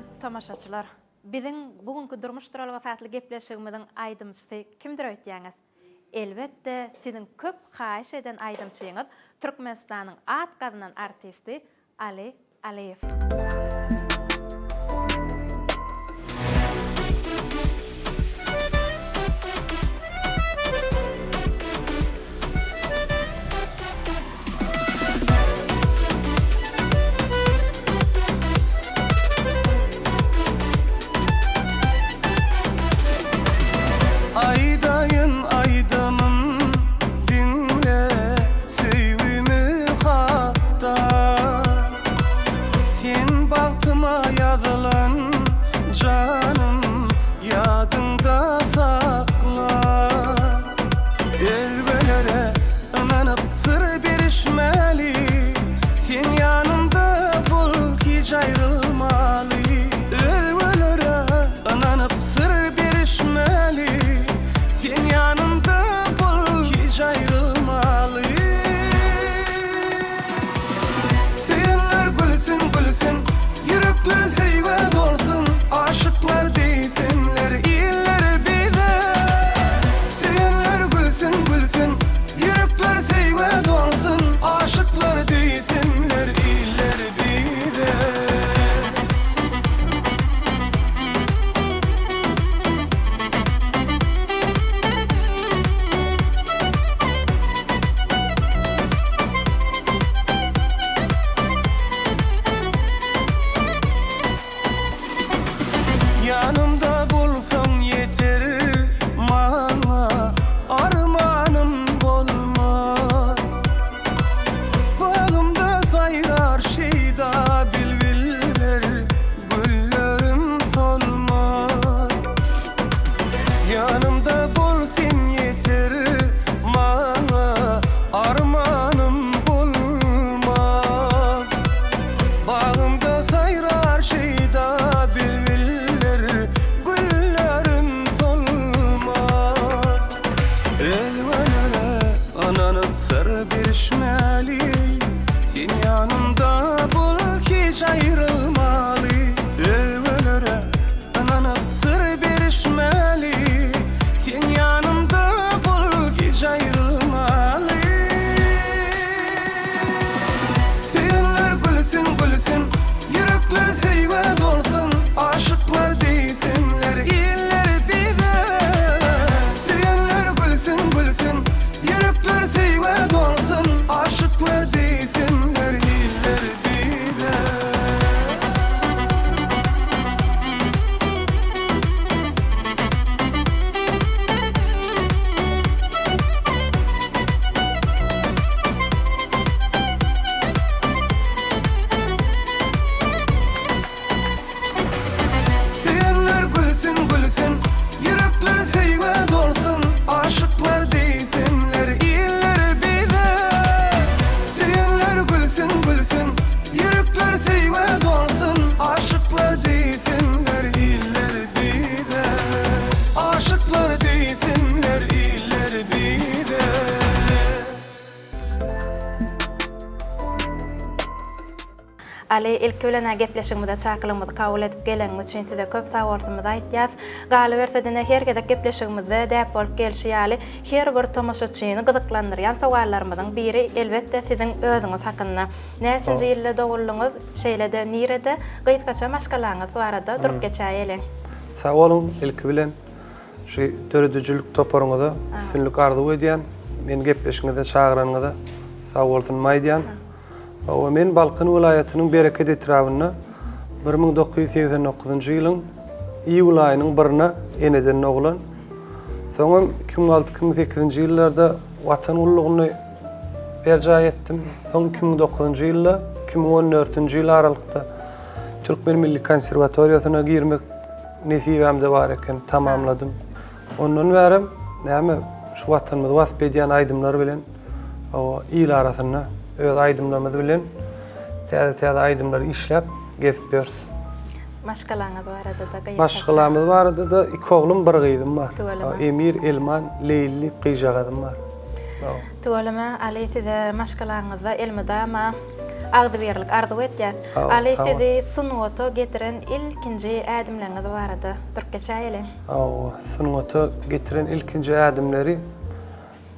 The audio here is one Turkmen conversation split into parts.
Mähriban tomaşaçylar! Biziň bu günki Durmuş duralgasy atly gepleşigimiziň aýdymçysy kimdir öýtýäňiz? Elbetde, siziň köp haýyş eden aýdymçyňyz Türkmenistanyň at gazanan artisti Aly Alyýew. Aýdaýyn aýdymym diňle söýgimi hakda Sen bagtyma ýazylan janym ýadyňda sakla Özgelere ynanyp syr berişmäli Sen ýanymda bol hiç aýrylmaly Özgelere ynanyp syr berişmäli Sen ýanymda bol hiç aýrylmaly Söýenler gülsün gülsün Ýürekler söýgä dolsun Aşyklar diýsinler iller bize Söýenler gülsün gülsün Ýürekler söýgä dolsun Aşyklar diýsinler iller bize. Ýanymda bolsaň ýeter maňa armanym bolmaz. Bagymda saýrar şeýda bilbiller, güllerim solmaz. Ýanymda bol sen ýeter maňa armanym bolmaz. Bagymda saýrar şeýda bilbiller, güllerim solmaz. Özgelere ynanyp syr berişmäli, Sen ýanymda bol hiç aýrylmaly. Özgelere ynanyp syr berişmäli, Sen ýanymda bol hiç aýrylmaly. Söýenler gülsün gülsün Ýürekler söýgä dolsun Aşyklar diýsinler iller bize Söýenler gülsün gülsün Ýürekler söýgä dolsun Aşyklar diýsinler iller bize. Söýenler gülsün gülsün Ýürekler söýgä dolsun Aşyklar diýsinler iller bize Söýenler gülsün gülsün Ýürekler söýgä dolsun Aşyklar diýsinler iller bize Aşyklar diýsinler iller bize. Aly, ilki bilen-ä gepleşigimize çakylygymyzy kabul edip geleniň üçin size köp sagbolsunymyzy aýtýas. Galyberse-de, her gezek gepleşigimizde däp bolup gelşi ýaly, her bir tomaşaçyny gyzyklandyrýan sowallarymyzyň biri, elbetde, siziň özüňiz hakynda. Näçinji ýylda doguldyňyz, şeýle-de nirede? Gysgaça maşgalaňyz barada durup geçäýeliň. Sag boluň, ilki bilen Şu döredijilik toparyňyza üstünlik arzuw edýän. Meni gepleşigiňize çagyranyňyza sag bolsunymy aýdýan. Hawa, men Balkan welaýatynyň Bereket etrabynda 1989-njy ýylyň iýul aýynyň birine eneden doglan. Soňam 2006-2008-nji ýyllarda Watan gullugyny berjaý etdim. Soň 2009-njy ýylda, 2014-nji ýyl aralykda Türkmen milli konserwatoriýasyna girmek Nesibämde bar eken, tamamladym. Ondan bärem näme şu Watanymyzy wasp edýän aýdymlar bilen hawa il arasynda öz aýdymlarymyz bilen täze-täze aýdymlary işläp gezip ýörüs. Maşgalaňyz barada-da gysgaça. Maşgalamyz barada-da iki oglum, bir gyzym bar. Tüweleme. Emir, Elman, Leýli diýip gyzjagazym bar. Tüweleme, Aly size maşgalaňyzda elmydama. Agzybirlik arzuw etýäs. Sag Aly bol. sizi sungata getiren ilkinji ädimleriňiz barada durup geçäýeliň. Hawa, sungata getiren ilkinji ädimleri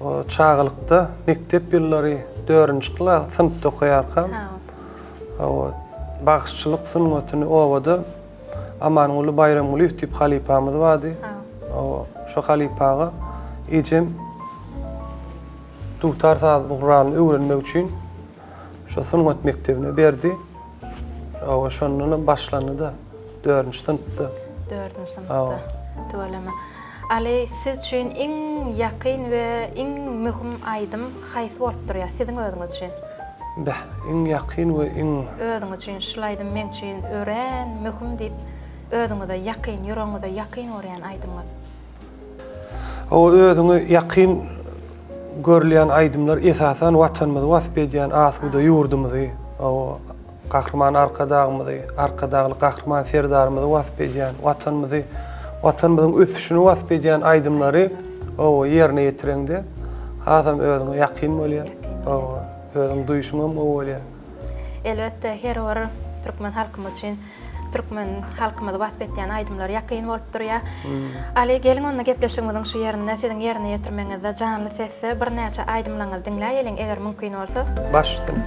o çagalykda, mekdep ýyllary dördünji klas synpda okaýarkam. Hawa, bagşyçylyk sungatyny obada Amanguly Baýramgulyýew diýip halypamyz bardy. Hawa, şo halypaga ejem dutar saz guralyny öwrenmek üçin şo sungat mekdebine berdi. Hawa, şondanam başlandy-da, dördünji synpda. Dördünji synpda. Tüweleme. Aly, siz üçin iň ýakyn we iň möhüm aýdym haýsy bolup durýar, siziň özüňiz üçin? Beh, iň ýakyn we iň. Özüňiz üçin şul aýdym meň üçin örän möhüm diýip, özüňize ýakyn, ýüregiňize ýakyn görýän aýdymyňyz? Hawa, özüňe ýakyn görülýän aýdymlar esasan Watanymyzy wasp edýän, asuda ýurdumyzy, hawa, Gahryman Arkadagymyzy, Arkadagly Gahryman Serdarymyzy wasp edýän, Watanymyzy, Watanymyzyň ösüşini wasp edýän aýdymlary, hawa, ýerine ýetireňde hasam özüňe ýakyn bolýar. Hawa, özüň duýşuňam gowy bolýar. Elbetde, her bir türkmen halkymyz üçin türkmen halkymyzy wasp etýän aýdymlar ýakyn bolup durýar. Aly, geliň onda gepleşigimiziň şu ýerinde siziň ýerine ýetirmegiňizde janly sesde birnäçe aýdymlaryňyzy diňläýeliň, eger mümkin bolsa. Baş üstüne.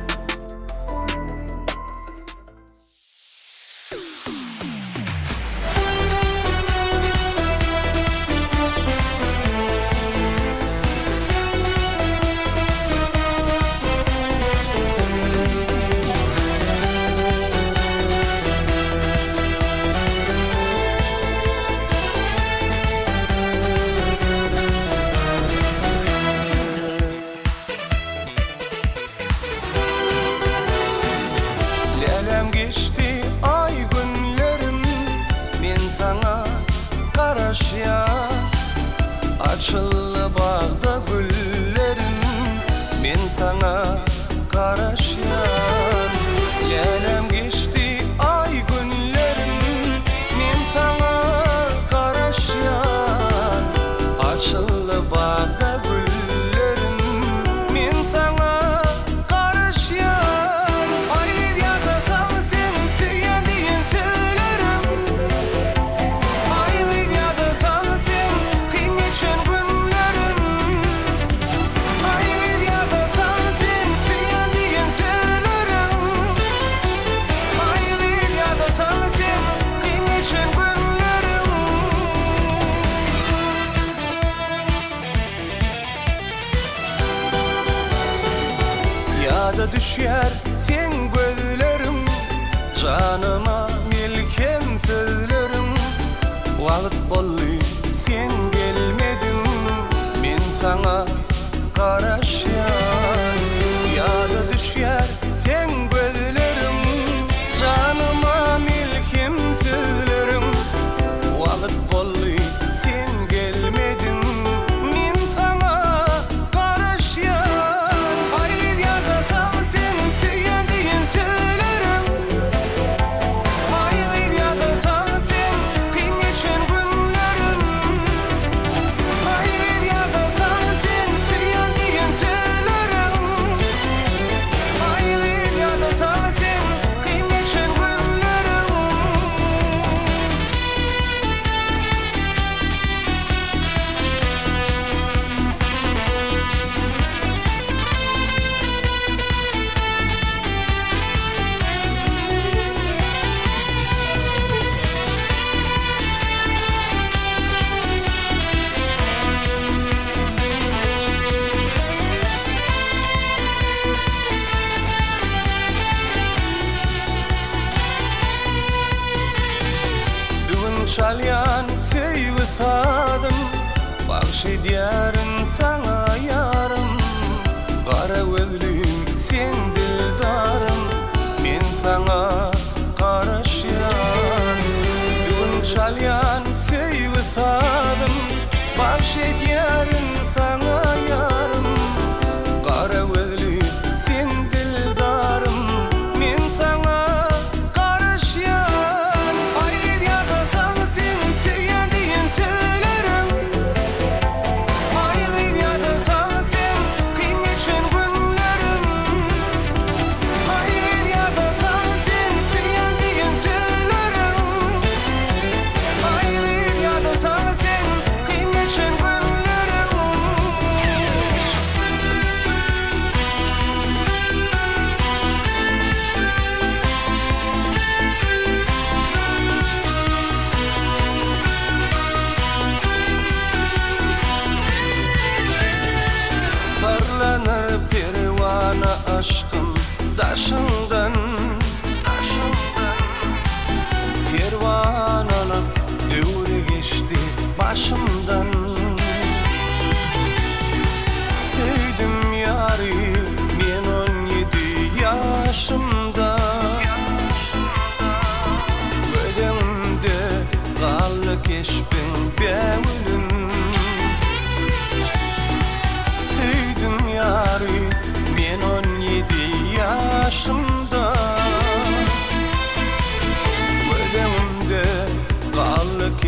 Läläm geçdi aý-günlerim, men saňa garaşýan. Açyldy bagda güllerim, men saňa garaşýan. Läläm geçdi aý-günlerim, men saňa garaşýan. Açyldy bagda güllerim, men saňa garaşýan. Aý ýada sal sen söýýän diýen sözlerim. Aý ýada sal sen kyn geçen günlerim. Aý ýada sal sen söýýän diýen sözlerim. Aý ýada sal sen kyn geçen günlerim. Ýada düşýär seň gözleriň, Janyma melhem sözleriň. Wagt boldy sen gelmediň, Men saňa garaşýan. Ýada düşýär seň gözleriň, Janyma melhem sözleriň. Wagt boldy sen gelmediň, Men saňa garaşýan. Aý ýada sal sen söýýän diýen sözleriň. Aý ýada sal sen kyn geçen günleriň. Aý ýada sal sen söýýän diýen sözleriň. Aý ýada sal sen kyn geçen günleriň. Düwün çalýan söýgi sazym, Bagş edýärin saňa ýarym. Gara gözlim sen dildarym, Men saňa garaşýan. Düwün çalýan söýgi sazym, Bagş edýärin saňa ýarym. Gara gözli sen dildarym, Men saňa garaşýan. Aý ýada sal sen söýýän diýen sözleriň.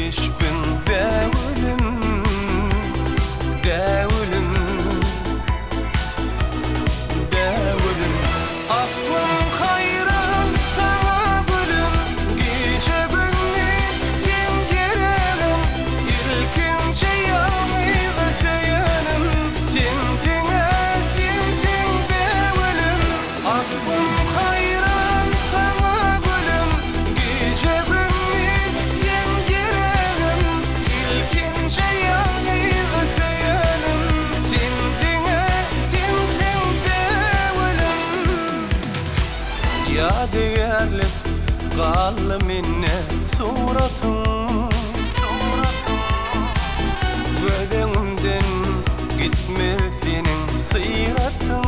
keşbiň bägülüm, bägülüm, bägülüm. Aklym haýran saňa gülüm, Gije-gündiz sen geregim, Ilkinji ýalňyz söýenim, Sen diňe sensiň bägülüm. Aklym haýran saňa gülüm, Gije-gündiz sen geregim, Ilkinji ýalňyz söýenim, Sen diňe sensiň bägülüm. Ýadygärlik galdy mende suratyň, Göz öňümden gitmez seniň syratyň.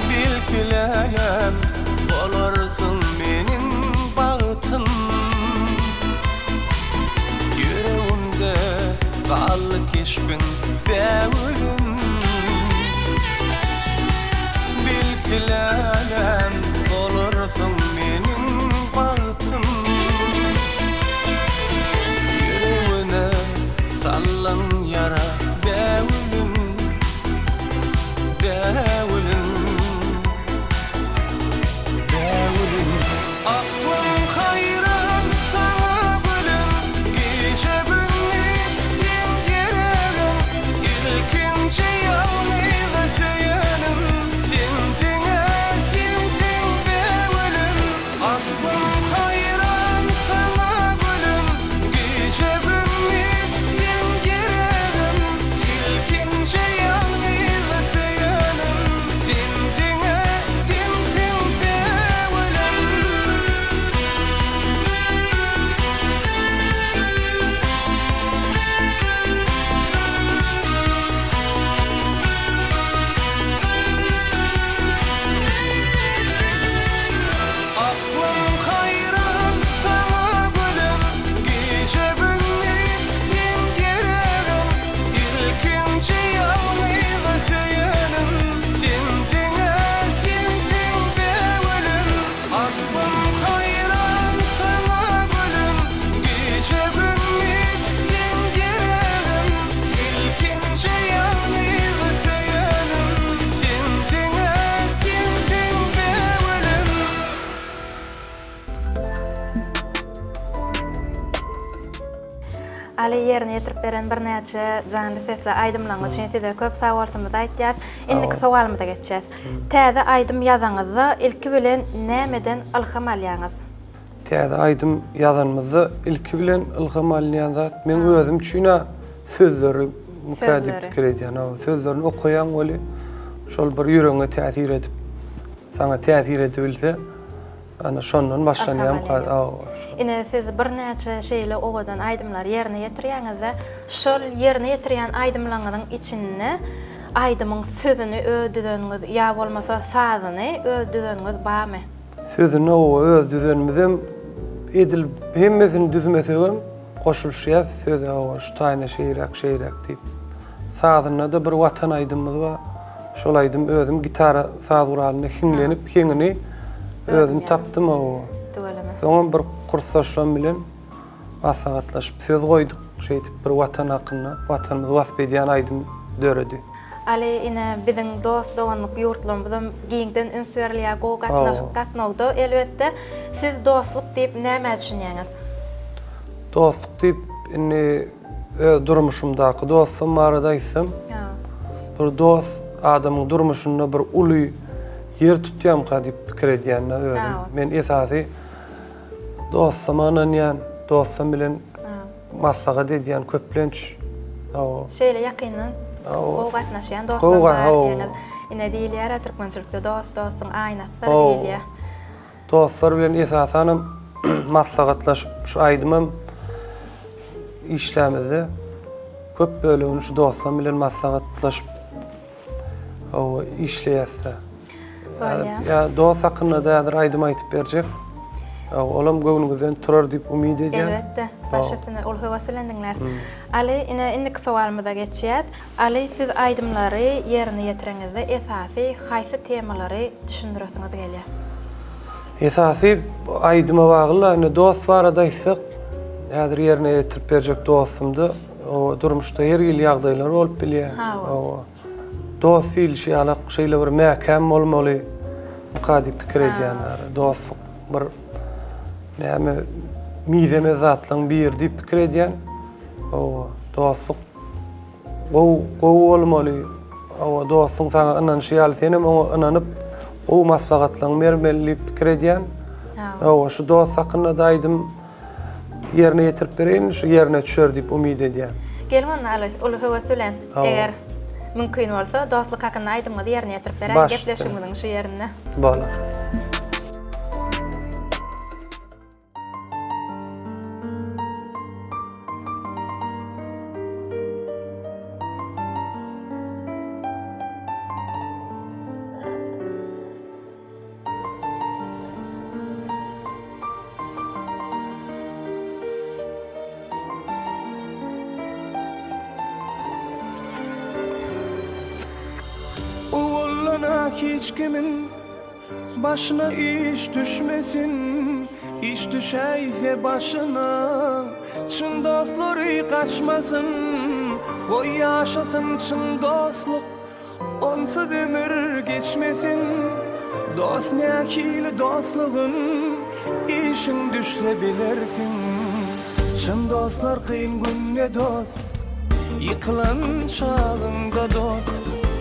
Belki läläm bolarsyň meniň bagtym. Ýüregimde galdy keşbiň bägülüm. Belki läläm bolarsyň meniň bagtym. Ýüregime sallan ýara bägülüm, bägülüm, bägülüm. Aklym haýran saňa gülüm, Gije-gündiz sen geregim, Ilkinji ýalňyz söýenim, Sen diňe sensiň bägülüm. Aklym haýran saňa gülüm, Gije-gündiz sen geregim, Ilkinji ýalňyz söýenim, Sen diňe sensiň bägülüm. Aklym haýran saňa gülüm, Gije-gündiz sen geregim, Ilkinji ýalňyz söýenim, Sen diňe sensiň bägülüm. Aklym haýran saňa gülüm, Gije-gündiz sen geregim, Ilkinji ýalňyz söýenim, Sen diňe sensiň bägülüm. Aly ýerine ýetirip beren birnäçe janly sesli aýdymlaryňyz üçin size köp sagbolsunymyzy aýtýas. Indiki sowalymyza geçýäs. Täze aýdym ýazaňyzda ilki bilen nämeden ylham alýaňyz? Täze aýdym ýazanymyzda ilki bilen ylham alynýan zat meň özüm üçin-ä sözleri mükä diýip pikir edýän. Sözlerini okaýaň weli şol bir ýüregiňe täsir edip, saňa täsir edibilse, ana şondan başlanýarmyka. Ine siz birnäçe şeýle owadan aýdymlary ýerine ýetirýäňiz-de, şol ýerine ýetirýän aýdymlaryňyzyň içinde aýdymyň sözüni öz düzeniňiz ýa bolmasa sazyny öz düzeniňiz barmy? Sözüni oba öz düzenimizem edil hemmesini düzmesegem goşulyşýas söze oba şu taýyna şeýräk şeýräk diýip. Sazynda-da bir Watan aýdymymyz bar. Şol aýdym özüm gitara saz guralynda hiňlenip heňini özüm tapdym oba. Soňam bir kursdaşlarym bilen Maslahatlaşyp söz goýduk. Şeýdip bir Watan hakynda, Watanymyzy wasp edýän aýdym döredi. Aly ine biziň dost doganlyk ýurtlarymyzam giňden üns berilýär gowy gatnaşyk gatnawda elbetde. Siz dostluk diýip nämä düşünýäňiz? Dostluk diýip indi öz durmuşymdaky dostum barada aýtsam, bir dost adamyň durmuşynda bir uly ýer tutýamyka diýip pikir edýän-de özüm. Men esasy Dostuma ynanýan, dostum bilen maslahat edýän köplenç. Hawa. Şeýle ýakyndan gowy gatnaşýan dostlar bar diýýäňiz. Ine diýilýär-ä türkmençilikde dost dostuň aýnasydyr diýilýär. Dostlar bilen esasanam maslahatlaşyp şu aýdymam işlämizde köp bölegini şu dostlarym bilen maslahatlaşyp Hawa, işleýäs-dä. Bolýar. Ýa dost hakynda-da häzir aýdym aýdyp berjek. Hawa, olam göwnüňizden turar diýip umyt edýän. Elbetde, baş üstüne uly höwes bilen diňläris. Aly, ine, indiki sowalymyza geçýäs. Aly, siz aýdymlary ýerine ýetireňizde esasy haýsy temalary düşündiresiňiz gelýär? Esasy aýdyma bagly, indi dost barada aýtsak, häzir ýerine ýetirip berjek dostumda durmuşda her hili ýagdaýlar bolup bilýär. Hawa. Dost diýlişi ýalak şeýle bir mäkäm bolmaly myka diýip pikir edýän. Dostluk bir näme mizemez zatlaryň biri diýip pikir edýän. Hawa, dostluk Gowy gowy bolmaly. Hawa dostuň saňa ynanyşy ýaly senem oňa ynanyp gowy maslahatlaryňy bermeli diýip pikir edýän. Hawa şu dost hakynda-da aýdym ýerine ýetirip bereýin, şu ýerine düşer diýip umyt edýän. Geliň onda Aly, uly höwes bilen eger mümkin bolsa dostluk hakynda aýdymyňyzy ýerine ýetirip beräýiň gepleşigimiziň şu ýerinde. Bolar. Owaldan-a hiç kimiň Başyna iş düşmesin, iş düşäýse başyna, Çyn dostlary gaçmasyn, goý ýaşasyn çyn dostluk, Onsuz ömür geçmesin, dost nähili dostlugyn, Işiň düşse bilersiň. Çyn dostlar kyn günde dost, Ýykylan çagyňda dost,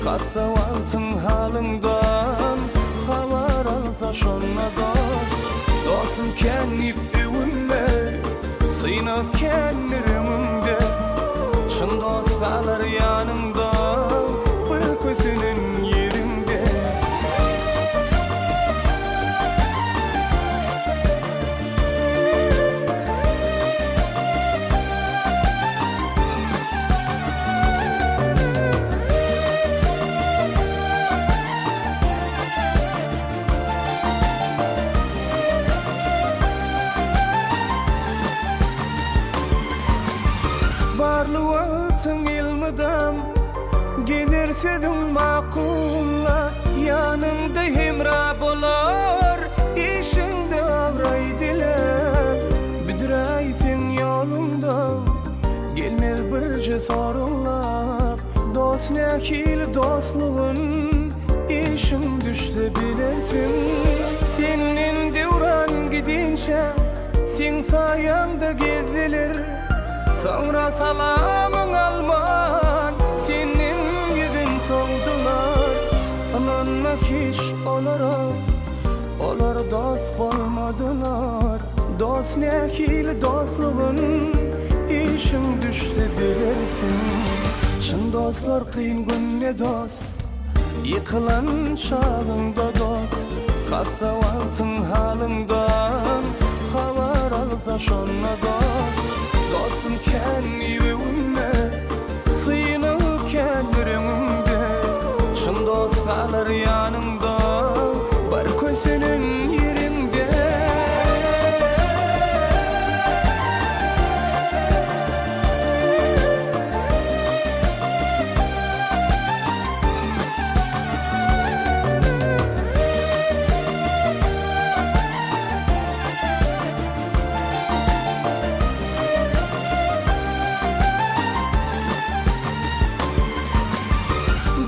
Hassa wagtyň halyňdan Habar alsa şonda dost. Dostum kän diýip öwünme, Synag kändir öňüňde. Çyn dost galar ýanyňda, Bir kösenen ýeriňde. Barly wagtyň elmydam Geler sözüň makulla Ýanyňda hemra bolar Işiňde abraý diläp Büdräý seň ýoluňda Gelmez birje soraglap Dost nähili dostlugyn Işiň düşse bilersiň Senden döwran gidinçä Seň saýaňda gezdiler Soňra salamyň alman Senden ýüzün sowdular Ynanma hiç olara Olar dost bolmadylar Dost nähili dostlugyn Işiň düşse bilersiň Çyn dostlar kyn günde dost Ýykylan çagyňda dost Hassa wagtyň halyňdan Habar alsa şonda dost Dostum kän diýip öwünme Synag kändir öňüňde Çyn dost galar ýanyňda Bar kösenen ýeriňde.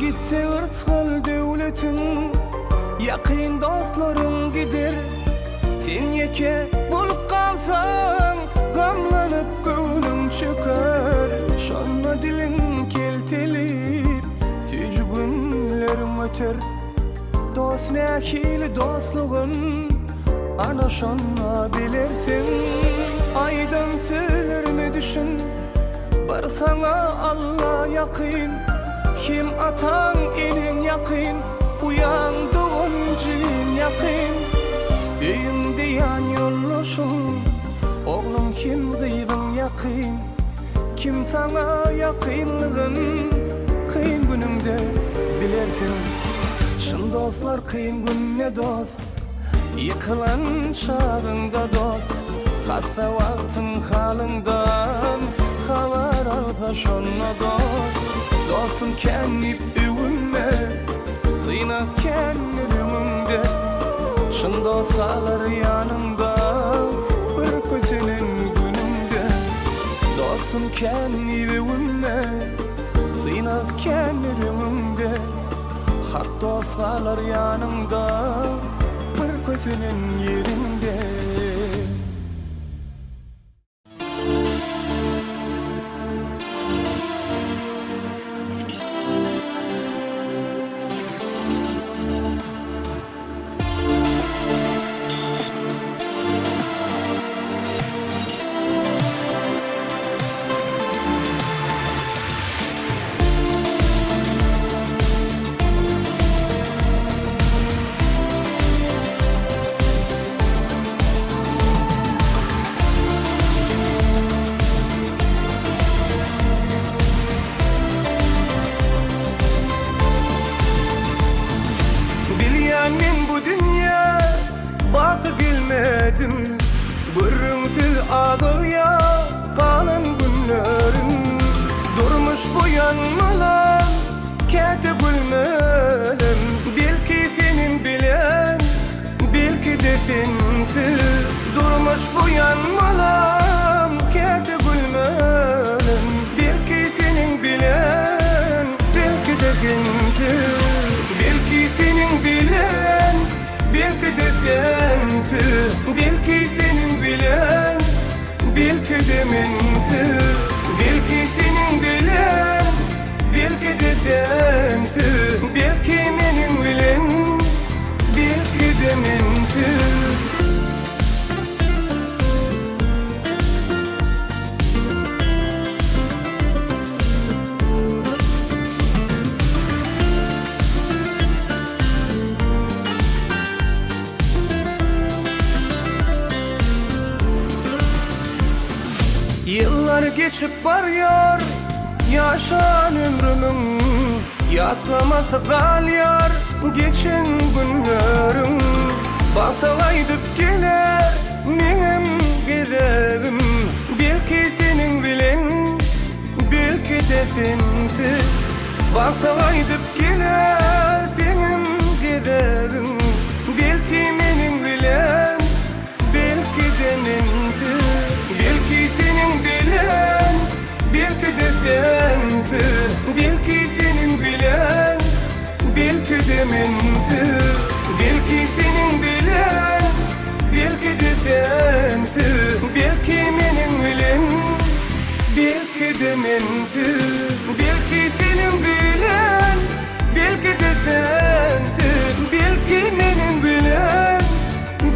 Gitse yrsgal döwletiň, Ýakyn dostlaryň gider. Sen ýeke bolup galsaň, Gamlanyp göwnüň çöker. Şonda diliň keltelip, Süýji günleriň öter. Dost nähili dostlugyn Ana şonda bilersiň Aýdan sözlerime düşün Bar saňa Alla ýakyn Hem ataň eneň ýakyn Uýaň dogan jigiň ýakyn Öýüňde ýan ýoldaşyň Ogluň hem gyzyň ýakyn Kim saňa ýakynlygyn Kyn günüňde bilersiň Çyn dostlar kyn günde dost Ýykylan çagyňda dost Hassa wagtyň halyňdan Habar alsa şonda dost Dostum kän diýip öwünme Synag kändir öňüňde Çyn. dost galar ýanyňda bir kösenen günüňde. Dostum kän diýip öwünme, synag kändir öňüňde. Hak dost galar ýanyňda bir kösenen ýeriňde. Bilýän men bu dünýä baky gelmedim Gürrüňsiz azalýar galan günlerim Durmuş bu ýanmalam käte gülmelem Belki senem bilen Belki-de sensiz durmuş bu ýanmalam Käte gülmelem Belki seniň bilen Belki-de sensiz Belki seniň bilen Belki-de sensiz Belki seniň bilen Belki-de mensiz Belki seniň bilen Belki-de sensiz Belki meniň bilen Belki-de mensiz. Ýyllar geçip barýar, ýaşan ömrümiň Ýatlamasy galýar geçen günleriň. Bagta gaýdyp geler meňem gezegim, Belki seniň bilen, belki-de sensiz. Bagta gaýdyp geler seňem gezegiň, Belki meniň bilen, Belki-de mensiz, belki seniň bilen, belki-de sensiz, belki seniň bilen, belki-de mensiz, belki seniň bilen, belki-de sensiz, belki meniň bilen, belki-de mensiz, belki seniň bilen, belki-de sensiz, belki meniň bilen.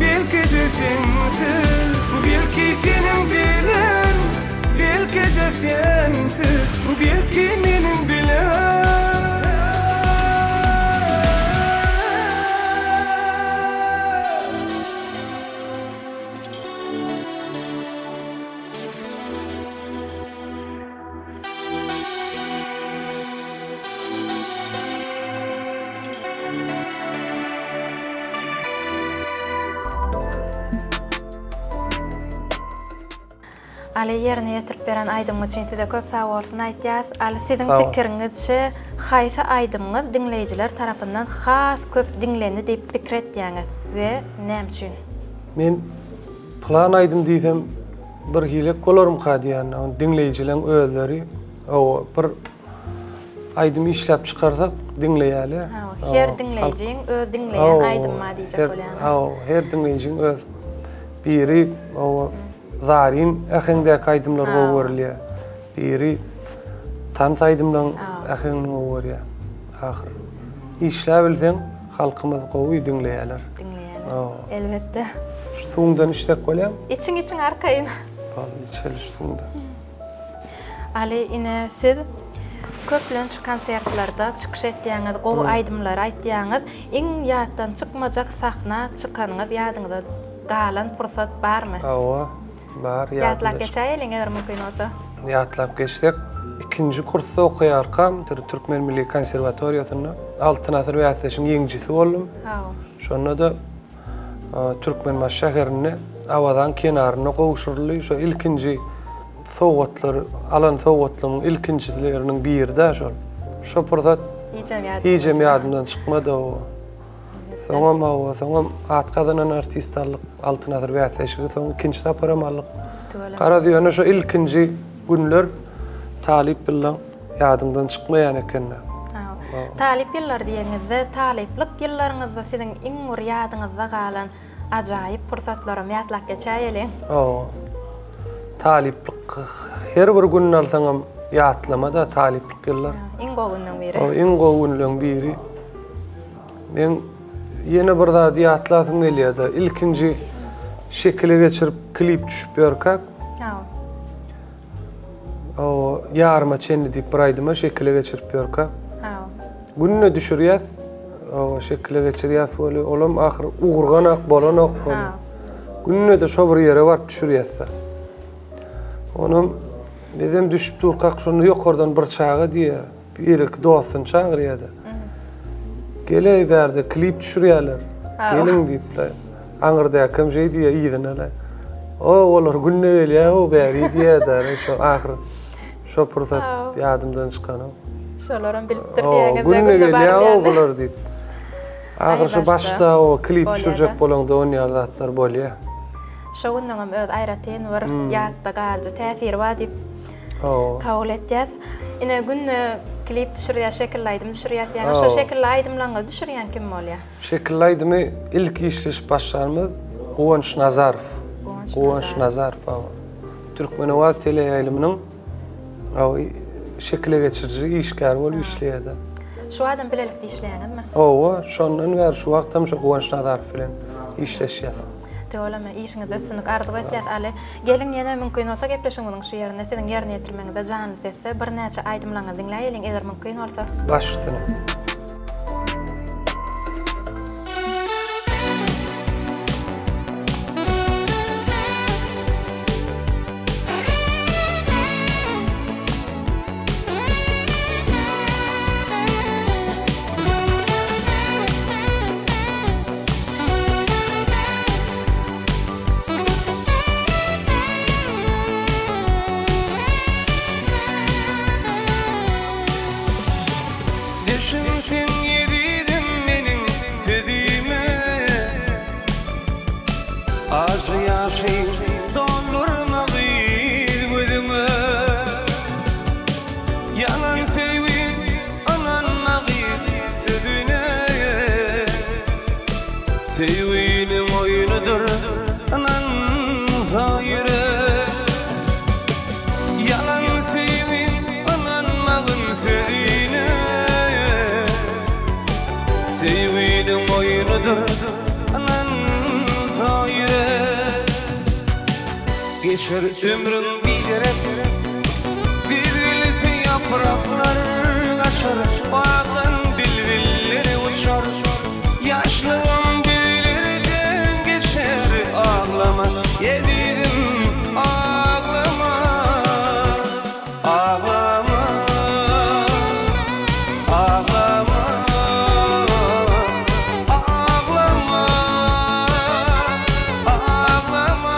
Belki-de sensiz, belki seniň bilen, belki-de sensiz, belki meniň bilen. Aly ýerine ýetirip beren aýdymyň üçin size köp sag bolsun aýtýas. Aly siziň pikiriňizçe haýsy aýdymyňyz diňleýjiler tarapyndan has köp diňlendi diýip pikir etýäňiz we näme üçin? Men pylan aýdym diýsem Bir hilek bolarmyka diýýän, ony diňleýjileň özleri hawa bir aýdym işläp çykarsak diňleýäle. Hawa, her diňleýjiň öz diňleýän aýdymy bar diýjek bolýaňyz. Hawa, her diňleýjiň öz biri hawa zaryn äheňdäki aýdymlary gowy görülýär. Biri tans aýdymlaryň äheňini gowy görýär. Ahyr işläbilseň Halkymyz gowy diňleýäler. Diňleýäler. Elbetde. Şu suwuňdan içsek bolýamy? Içiň içiň arkaýyn. Boldy içeli şu suwuňdan. Aly ine siz köplenç konsertlerde çykyş etýäňiz, gowy aýdymlary aýtýaňyz. Iň ýatdan çykmajak sahna çykanyňyz ýadyňyzda galan pursat barmy? Hawa. Bar, ýadymda. Ýatlap geçäýeliň, eger mümkin bolsa. Ýatlap geçsek, ikinji kursda okaýarkam, Türkmen milli konserwatoriýasynda Altyn asyr bäsleşigiň ýeňijisi boldum. Şonda-da Türkmenbaşy şäherinde Awazaň kenarynda gowşuryldy. Şo ilkinji sowgatlar, alan sowgatlarymyň ilkinjileriniň biri-dä şol. Şo pursat hijem ýadymdan çykmady. Soňam hawa, soňam at gazanan artist aldyk, Altyn asyr bäsleşigi, soň ikinji saparam aldyk. Garaz, ýöne şo ilkinji günler talyp ýyllaň ýadyňdan çykmaýan ekeni. Talyp ýyllary diýeniňizde, talyplyk ýyllaryňyzda siziň iň bir ýadyňyzda galan ajaýyp pursatlaram ýatlap geçäýeliň. Hawa. Talyplyk her bir gününi alsaňam ýatlama-da talyplyk ýyllar. Iň gowy günleň biri. Iň gowy günleň biri. Men ýene bir zady ýatlasym gelýär-de, ilkinji şekile geçirip klip düşüp ýörkäk. Hawa, ýaryma çenli diýip bir aýdyma şekile geçirip ýörkäk. Günde düşürýäs, hawa, şekile geçirýäs weli, olam ahyr ugurganak bolanok weli. Günde-de şo bir ýere baryp düşürýäs-de. Onam bizem düşüp durkak şonda ýokardan bir çaga diýýär. Bir-iki dostuny çagyrýar-da. Geleý bärde klip düşürýärler. Geliň diýip-de. Aňyrdäkem şeý diýýär yzyna-da. O, olar günde gelýär-ow bäri diýýär-de. Şo ahyr şo pursat ýadymdan çykanok. Şolaram bilipdir diýýäňiz-de. Günde gelýär-ow bular diýip. Ahyr şo başda o klip düşürjek bolaňda on ýaly zatlar bolýar. Şo günüňem öz aýratyn bir ýatda galyjy täsiri bar diýip kabul etýäs. Ine günde klip düşürýär, şekilli aýdym düşürýär diýýäňiz. Şo şekilli aýdymlaryňyzy düşürýän kim bolýar? Şekilli aýdymy ilki işleşip başlanymyz Guwanç Nazarow. Guwanç Nazarow hawa. Türkmenowaz teleýaýlymynyň şekile geçiriji işgäri bolup işleýärdi. Şu adam bilelikde işleýäňizmi? Hawa, şondan bäri şu wagtam şo Guwanç Nazarow bilen işleşýäs. Tüweleme, işiňizde üstünlik arzuw etýäs Aly. Geliň ýene mümkin bolsa gepleşigimiziň şu ýerinde siziň ýerine ýetirmegiňizde janly sesde birnäçe aýdymlaryňyzy diňläýeliň eger mümkin bolsa. Baş üstüne. Düşün sen ezizim meniň sözüme Ajy ýaşy doldurma gyz gözüňe Ýalan söýgi ynanma gyz sözüne Söýginiň oýnudyr ynansa ýürek Ýalan söýgi ynanmagyn sözüne Söýginiň oýnudyr ynansa ýürek Geçer ömrüň biderek Güýz gelse ýapraklar gaçar Bagdan bilbiller uçar Ýaşlygym düýlerden geçer Aglama ezizim aglama Aglama Aglama Aglama Aglama.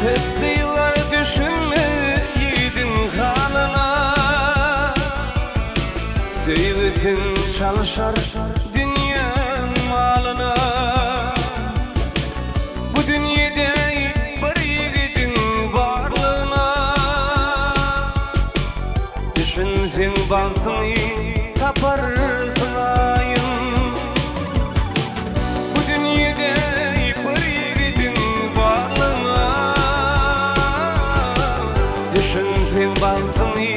Köp gyzlar düşünmez ýigidiň halyna. Söýgüsin çalşar dünýäň malyna. Bu dünýede bir ýigidiň barlygyna. Düşünseň bagtyňy taparsyň aýyn. Bu dünýede bir ýigidiň barlygyna. Düşünseň bagtyňy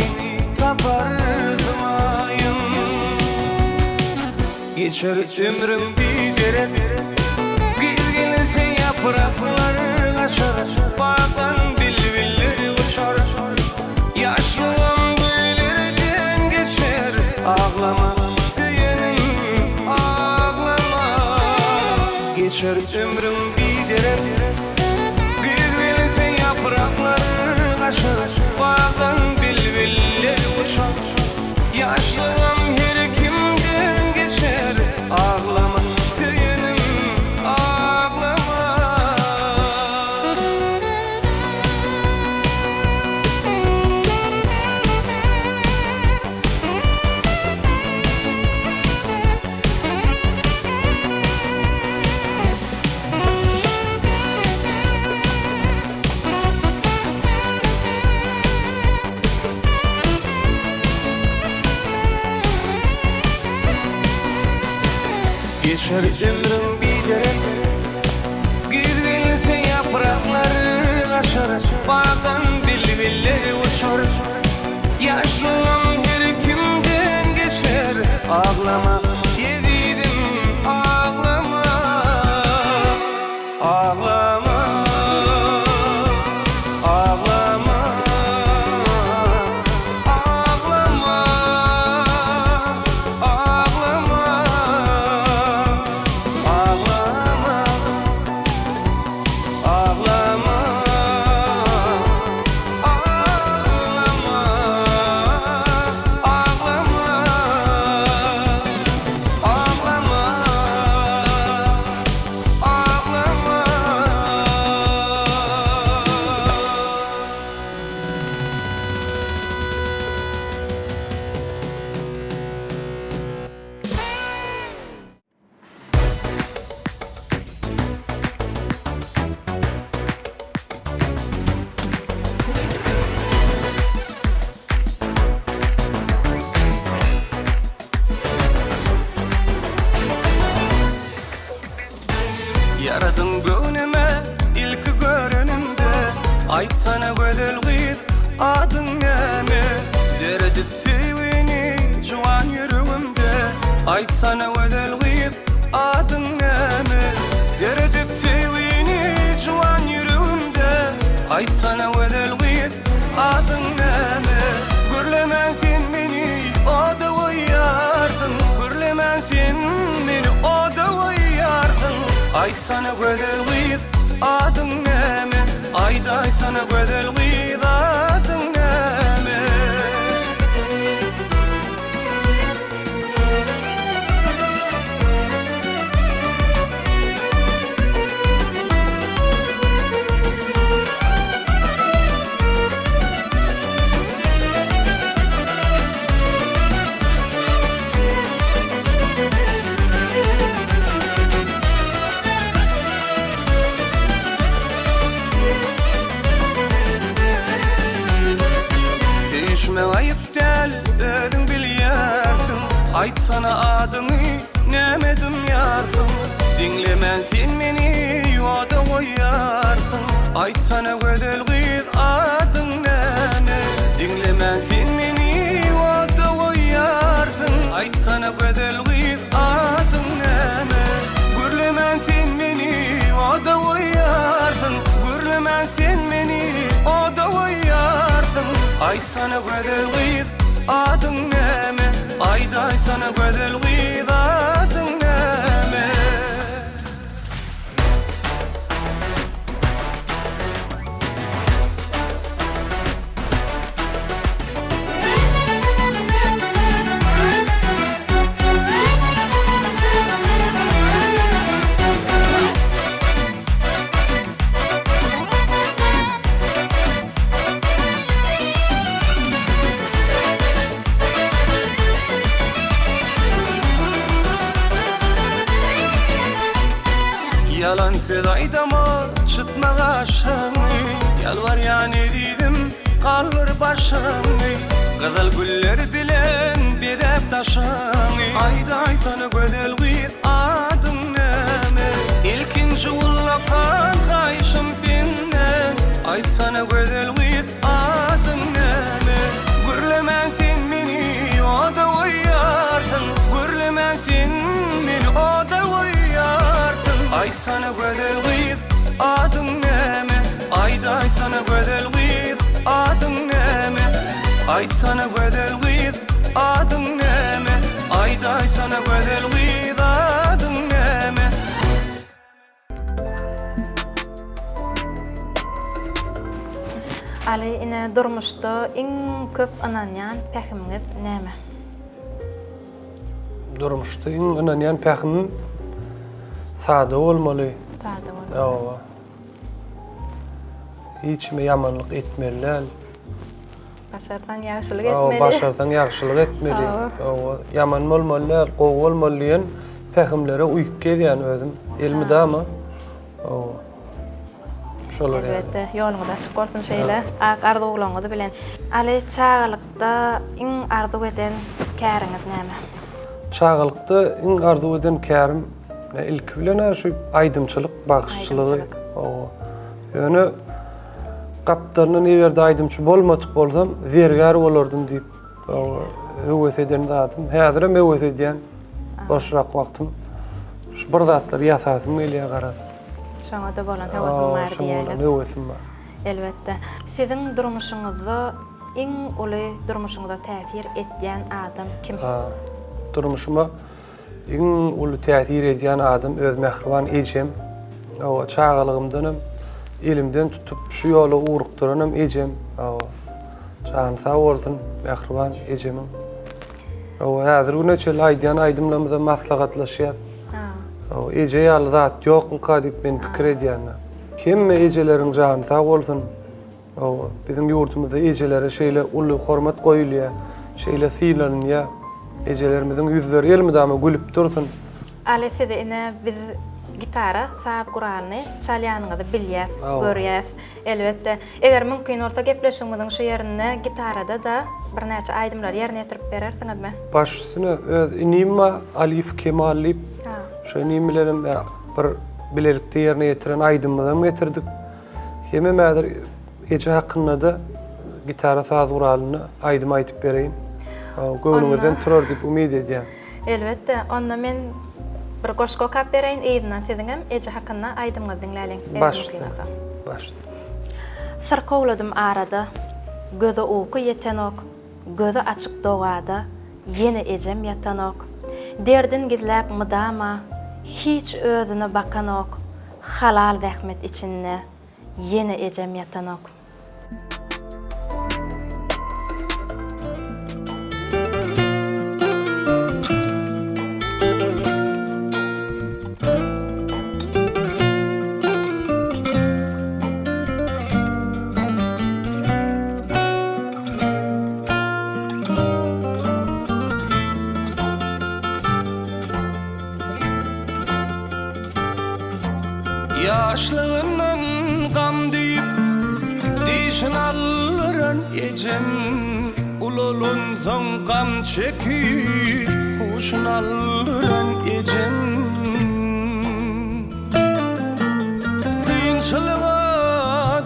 taparsyň aýyn. Geçer ömrüň biderek Güýz gelse ýapraklar gaçar Bagdan bilbiller uçar Ýaşlygym güllerden geçer Aglama söýenim aglama Geçer ömrüň. biderek Güýz gelse ýapraklar gaçar Bagdan bilbiller uçar Ýaşlygym her kimden geçer Aglama söýenim aglama. Geçer ömrüň biderek Güýz gelse ýapraklar gaçar Bagdan bilbiller uçar Ýaşlygym her kimden geçer Aglama ezizim aglama Aglama aglama Aglama aglama Aglama Aglama Aglama Aglama Aglama Aglama. Ýaradyň göwnüme ilki görenimde Aýtsana gözel gyz adyň näme Döredip söýgini juwan ýüregimde Aýtsana gözel gyz adyň näme Döredip söýgini juwan ýüregimde Aýtsana gözel gyz adyň näme Gürlemän sen meni oda goýýarsyň Gürlemän sen meni oda goýýarsyň Aýtsana gözel gyz adyň näme Aýdaýsana gözel gyz adyň näme. Söýüşmek aýyp däl, özüň bilýärsiň. Aýtsana adyňy, näme dymýarsyň? Diňlemän sen meni ýoda goýýarsyň. Aýtsana gözel gyz adyň näme? Diňlemän sen meni ýoda goýýarsyň. Aýtsana gözel gyz adyň näme? Gürlemän sen meni oda goýýarsyň. Gürlemän sen meni oda goýýarsyň. Aýtsana gözel gyz adyň näme? Aýdaýsana gözel gyz adyň näme? Ýalan söz aýdama, çytma gaşyňy, Ýalbarýan ezizim, galdyr başyňy, Gyzyl güller bilen bezäp daşyňy, Aýdaýsana gözel gyz, adyň näme? Ilkinji ullakan haýyşym senden, Aýtsana gözel gyz, adyň näme? Gürlemän sen meni oda goýýarsyň, Gürlemän sen meni oda goýýarsyň. Aýtsana gözel gyz, adyň näme? Aýdaýsana gözel gyz, adyň näme? Aýtsana gözel gyz, adyň näme? Aýdaýsana gözel gyz, adyň näme? Aly ine durmuşda iň köp ynanýan pähimiňiz näme? Durmuşda iň ynanýan pähimim sada bolmaly. Sada bolmaly. Hawa. Hiç kime ýamanlyk etmeli däl. Başarsaň ýagşylyk etmeli. Başarsaň ýagşylyk etmeli. Hawa, ýaman bolmaly däl, gowy bolmaly diýen pähimlere uýup gezýän özüm elmydama. Hawa. Şolar ýaly. Elbetde, ýoluňyz açyk bolsun şeýle ak arzuwlaryňyz bilen. Aly, çagalykda iň arzuw eden käriňiz näme? Çagalykda iň arzuw eden kärim ilki bilen-ä şu aýdymçylyk, bagşyçylygy. Hawa. Ýöne Gapdalyndan eger-de aýdymçy bolmadyk bolsam, zergär bolardym diýip höwes eden zadym. Häzirem höwes edýän. Boşrak wagtym şu bir zatlar ýasasym gelýär garaz. Şoňa-da bolan höwesim bar diýýäňiz. Şoňa bolan höwesim bar. Elbetde. Siziň durmuşyňyzda iň uly durmuşyňyza täsir etýän adam kim? Durmuşyma Iň uly täsir edýän adam öz mähriban ejem. Hawa, çagalygymdanam elimden tutup şu ýola ugrukdyranam ejem. Hawa. Jany sag bolsun mähriban ejemiň. Hawa, häzir güne çenli aýdýan aýdymlarymyzda maslahatlaşýas. Hawa, eje ýaly zat ýokmyka diýip men pikir edýän. Hemme ejeleriň jany sag bolsun. Hawa, biziň ýurdumyzda ejelere şeýle uly hormat goýulýar, şeýle sylanylýar. Ejelerimiziň ýüzleri elmydama gülüp dursun. Aly sizi ine biz gitara saz guralyny çalýanyňyzy bilýäs, görýäs. Elbetde, eger mümkin bolsa gepleşigimiziň şu ýerinde gitarada-da birnäçe aýdymlary ýerine ýetirip berersiňizmi? Baş üstüne, öz inim bar, Aliýew Kemal diýip. Şo inim bilenem bir bilelikde ýerine ýetiren aýdymymyzam getirdik. Hemem häzir eje hakynda-da gitara saz guralynda aýdym aýdyp bereýin. Göwnüňizden turar diýip umyt edýän. Elbetde, onda men bir goşgy okap bereýin, yzyndan siziňem eje hakynda aýdymyňyzy diňläliň, eger mümkin bolsa. Baş üstüne. Syrkawladym arada, göze uky ýetenok, Gözi açyk dogada, ýene ejem ýatanok. Derdin gizläp mydama, hiç özüne bakanok, Halal zähmet içinde ýene ejem ýatanok. Ýaşlygyndan gam diýip, dişin aldyran ejem, Ulalansoň gam çekip, huşun aldyran ejem. Kynçylyga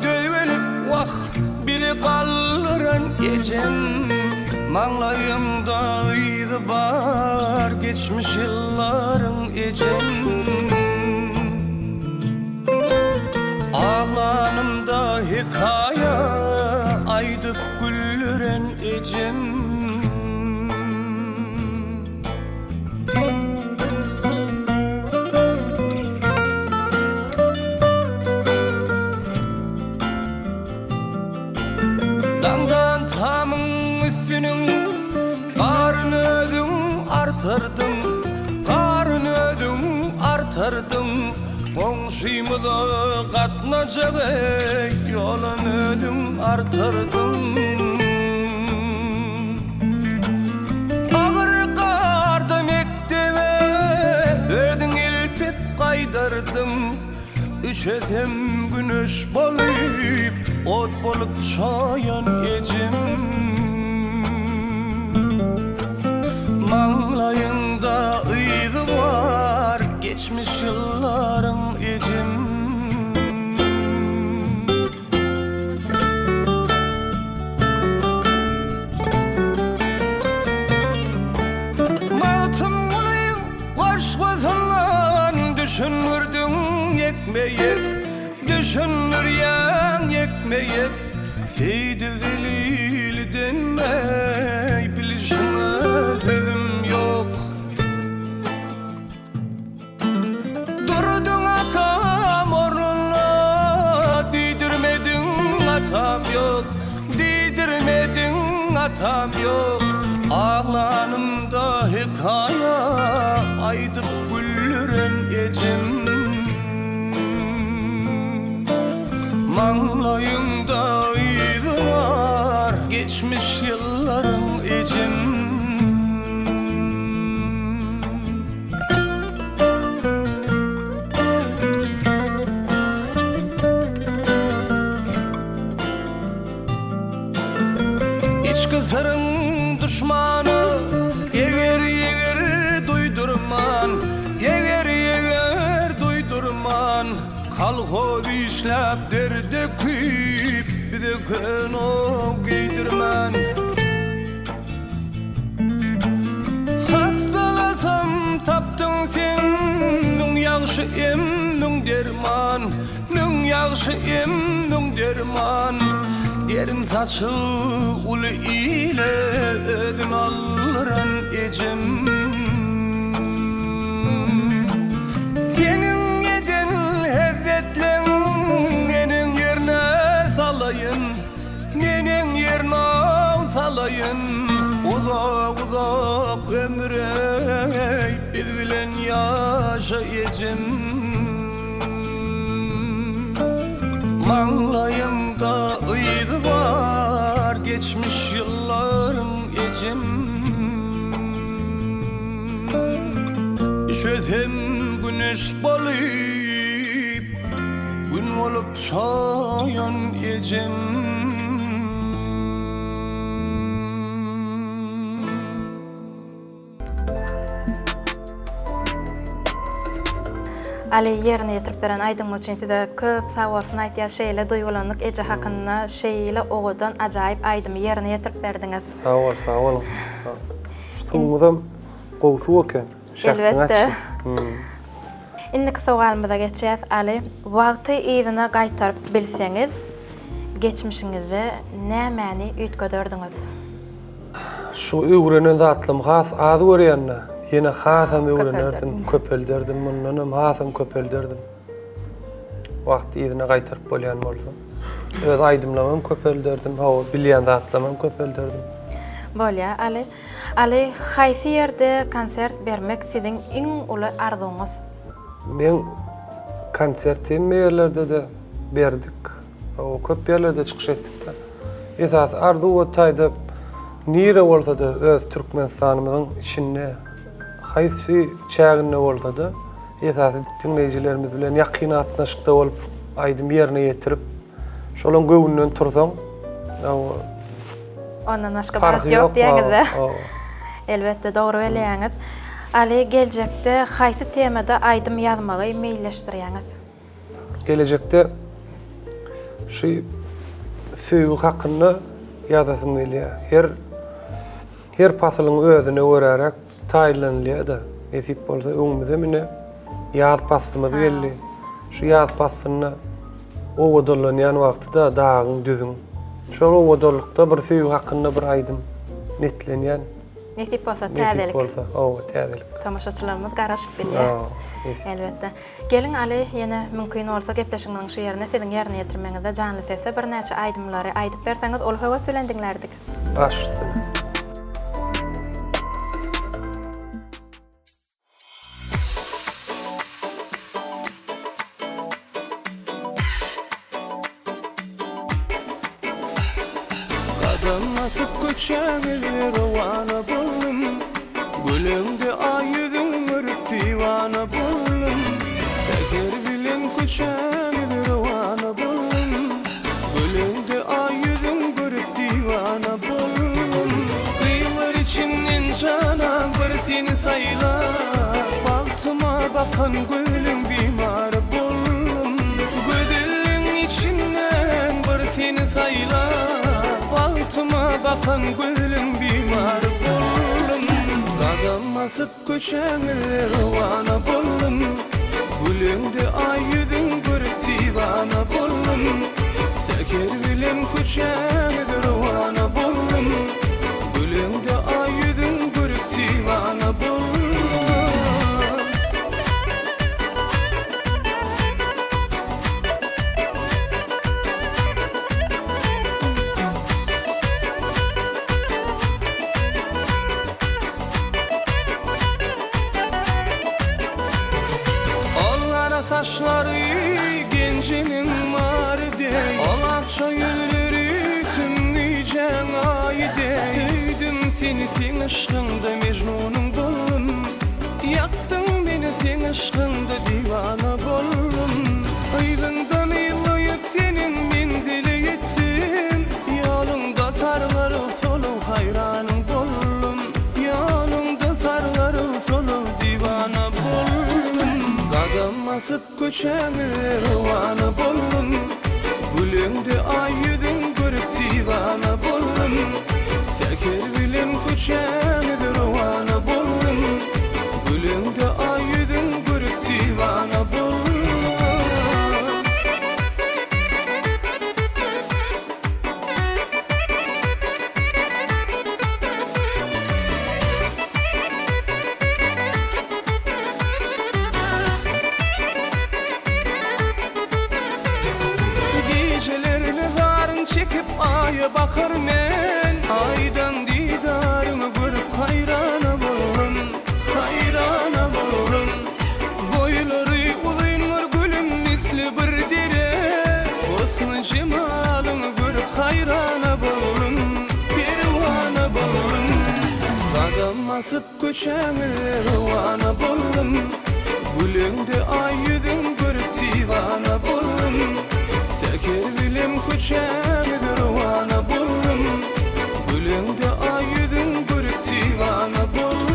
döz gelip, wah, bizi galdyran ejem, Maňlaýymda yzy bar geçmiş ýyllaryň ejem. Aglanymda hekaýa aýdyp güldüren ejem. Daňdan tamyň üstüniň garyny özüň artyrdyň, garyny özüň artyrdyň. Goňşymyza gatnajak eý, ýolam özüň artyrdyň. Agyr garda mekdebe özüň eltip gaýdardyň. Üşesem güneş bolup, ot bolup çoýan ejem. Maňlaýyňda yzy bar geçmiş ýyllaryň ejem. Magtymgulyň goşgusyndan düşündirdiň ýekme-ýek, Düşündirýäň ýekme-ýek, Seýdi Zeliliden eý, bilişiňe sözüm ýok. Durduň atam ornunda, diýdirmediň atam ýok. atam ýok. Aglanymda hekaýa aýdyp güldüren ejem. Maňlaýyňda yzy bar geçmiş ýyllaryň ejem. Içki syryň duşmana eger-eger duýdurman, eger-eger duýdurman, kolhoz işläp derde küýüp, bize köne geýdirmän. Hassalasam tapdyň sen müň ýagşy em, müň derman, Müň ýagşy em, müň derman. Derin saçy uly ile özün aldyran ejem. Seniň eden hezzetleň neneň ýerine salaýyn. Neneň ýerine salaýyn. Uzak-uzak ömür eý, biz bilen ýaşa ejem. Maňlaýyňda yzy bar geçmiş ýyllaryň ejem. Üşesem güneş bolup, Gün bolup çoýan ejem. Aly ýerine ýetirip beren aýdymy üçin size köp sag bolsun aýtýas şeýle duýgulandyk eje hakynda şeýle owadan ajaýyp aýdymy ýerine ýetirip berdiňiz. Sag bol sag boluň. Şu suwuňyzam gowy suw eken. Şähdiňi Elbetde. Indiki sowalymyza geçýäs Aly. Wagty yzyna gaýtaryp bilseňiz geçmişiňizde nämäni üýtgederdiňiz? Şu öwrenen zatlarymy has az görýän-de, ýene hasam öwrenerdim, köpelderdim, mundanam hasam köpelderdim. Wagty yzyna gaýtaryp bolýan bolsa. Öz aýdymlarymam köpelderdim, hawa, bilýän zatlarymam köpelderdim. Bolýar, Aly. Aly, haýsy ýerde konsert bermek siziň iň uly arzuwyňyz? Men konsert hemme ýerlerde-de berdik. Hawa, köp ýerlerde çykyş etdik-de. Esasy arzuw o taýda nire bolsa-da öz Türkmenistanymyzyň içinde, haýsy çäginde bolsa-da, esasy diňleýjilerimiz bilen ýakyn gatnaşykda bolup, aýdym ýerine ýetirip, şolaň göwnünden tursaň, hawa, Ondan başga bagt ýok diýýäňiz-dä. Elbetde, dogry belleýäňiz. Aly, geljekde haýsy temada aýdym ýazmagy meýilleşdirýäňiz? Gelejekde şu söýgi hakynda ýazasym gelýär. Her her pasylyň özüne göräräk taýynlanylýar-da. Nesip bolsa öňümize mine ýaz paslymyz geldi. Şu ýaz paslynda owadanlanýan wagty-da dagyň, düzüň. Şol owadanlykda bir söýgi hakynda bir aýdym netlenýän. Nesip bolsa täzelik. Nesip bolsa, hawa, täzelik. Tomaşaçylarymyz garaşyp bilýär. Elbetde. Geliň Aly, ýene mümkin bolsa gepleşigimiziň şu ýerinde siziň ýerine ýetirmegiňizde janly sesde birnäçe aýdymlary aýdyp berseňiz uly höwes bilen diňlärdik. Baş üstüne. Gadam basyp köçäňize rowana boldum. Güleňde aý ýüzüň görüp diwana boldum. Säher bilen köçäňize rowana boldum. Güleňde aý ýüzüň görüp diwana boldum. Gyzlar içinden janan bir seni saýlap, Bagtyma bakan gözleň bimar boldum. Gözelligiň içinden bir seni saýlap, Bagtyma bakan gözleň bimar boldum. Gadam basyp köçäňize rowana boldum. Güleňde aý ýüzüň görüp diwana boldum. Säher bilen köçäňize rowana boldum. Güleňde aý ýüzüň görüp diwana boldum. saçlary genjiniň mary deý Ol akja ýüzleri tüm gijäň aýy deý Söýdüm seni seň yşkyňda Mejnunyň boldum Ýakdyň meni seň yşkyňda diwana boldum Yzyňdan yzlaýyp seniň menzile ýetdim Ýoluňda sargaryp solup haýranyň boldum Ýoluňda sargaryp solup diwana boldum Gadam basyp köçäňe rowana boldum Güleňde aý ýüzüň görüp diwana boldum Säher bilen köçäňe rowana boldum Güleňde aý ýüzüň görüp diwana boldum. Gijelerine zaryn çekip Aýa bakar men Aýdan didaryňy görüp haýrana boldum Haýrana boldum Boýlary uzyndyr gülüm misli bir dere Husny jemalyňy görüp haýrana boldum Perwana boldum Gadam basyp Köçäňe rowana boldum Güleňde aý ýüzüň görüp diwana boldum Säher bilen köçäňe rowana boldum Güleňde aý ýüzüň görüp diwana boldum.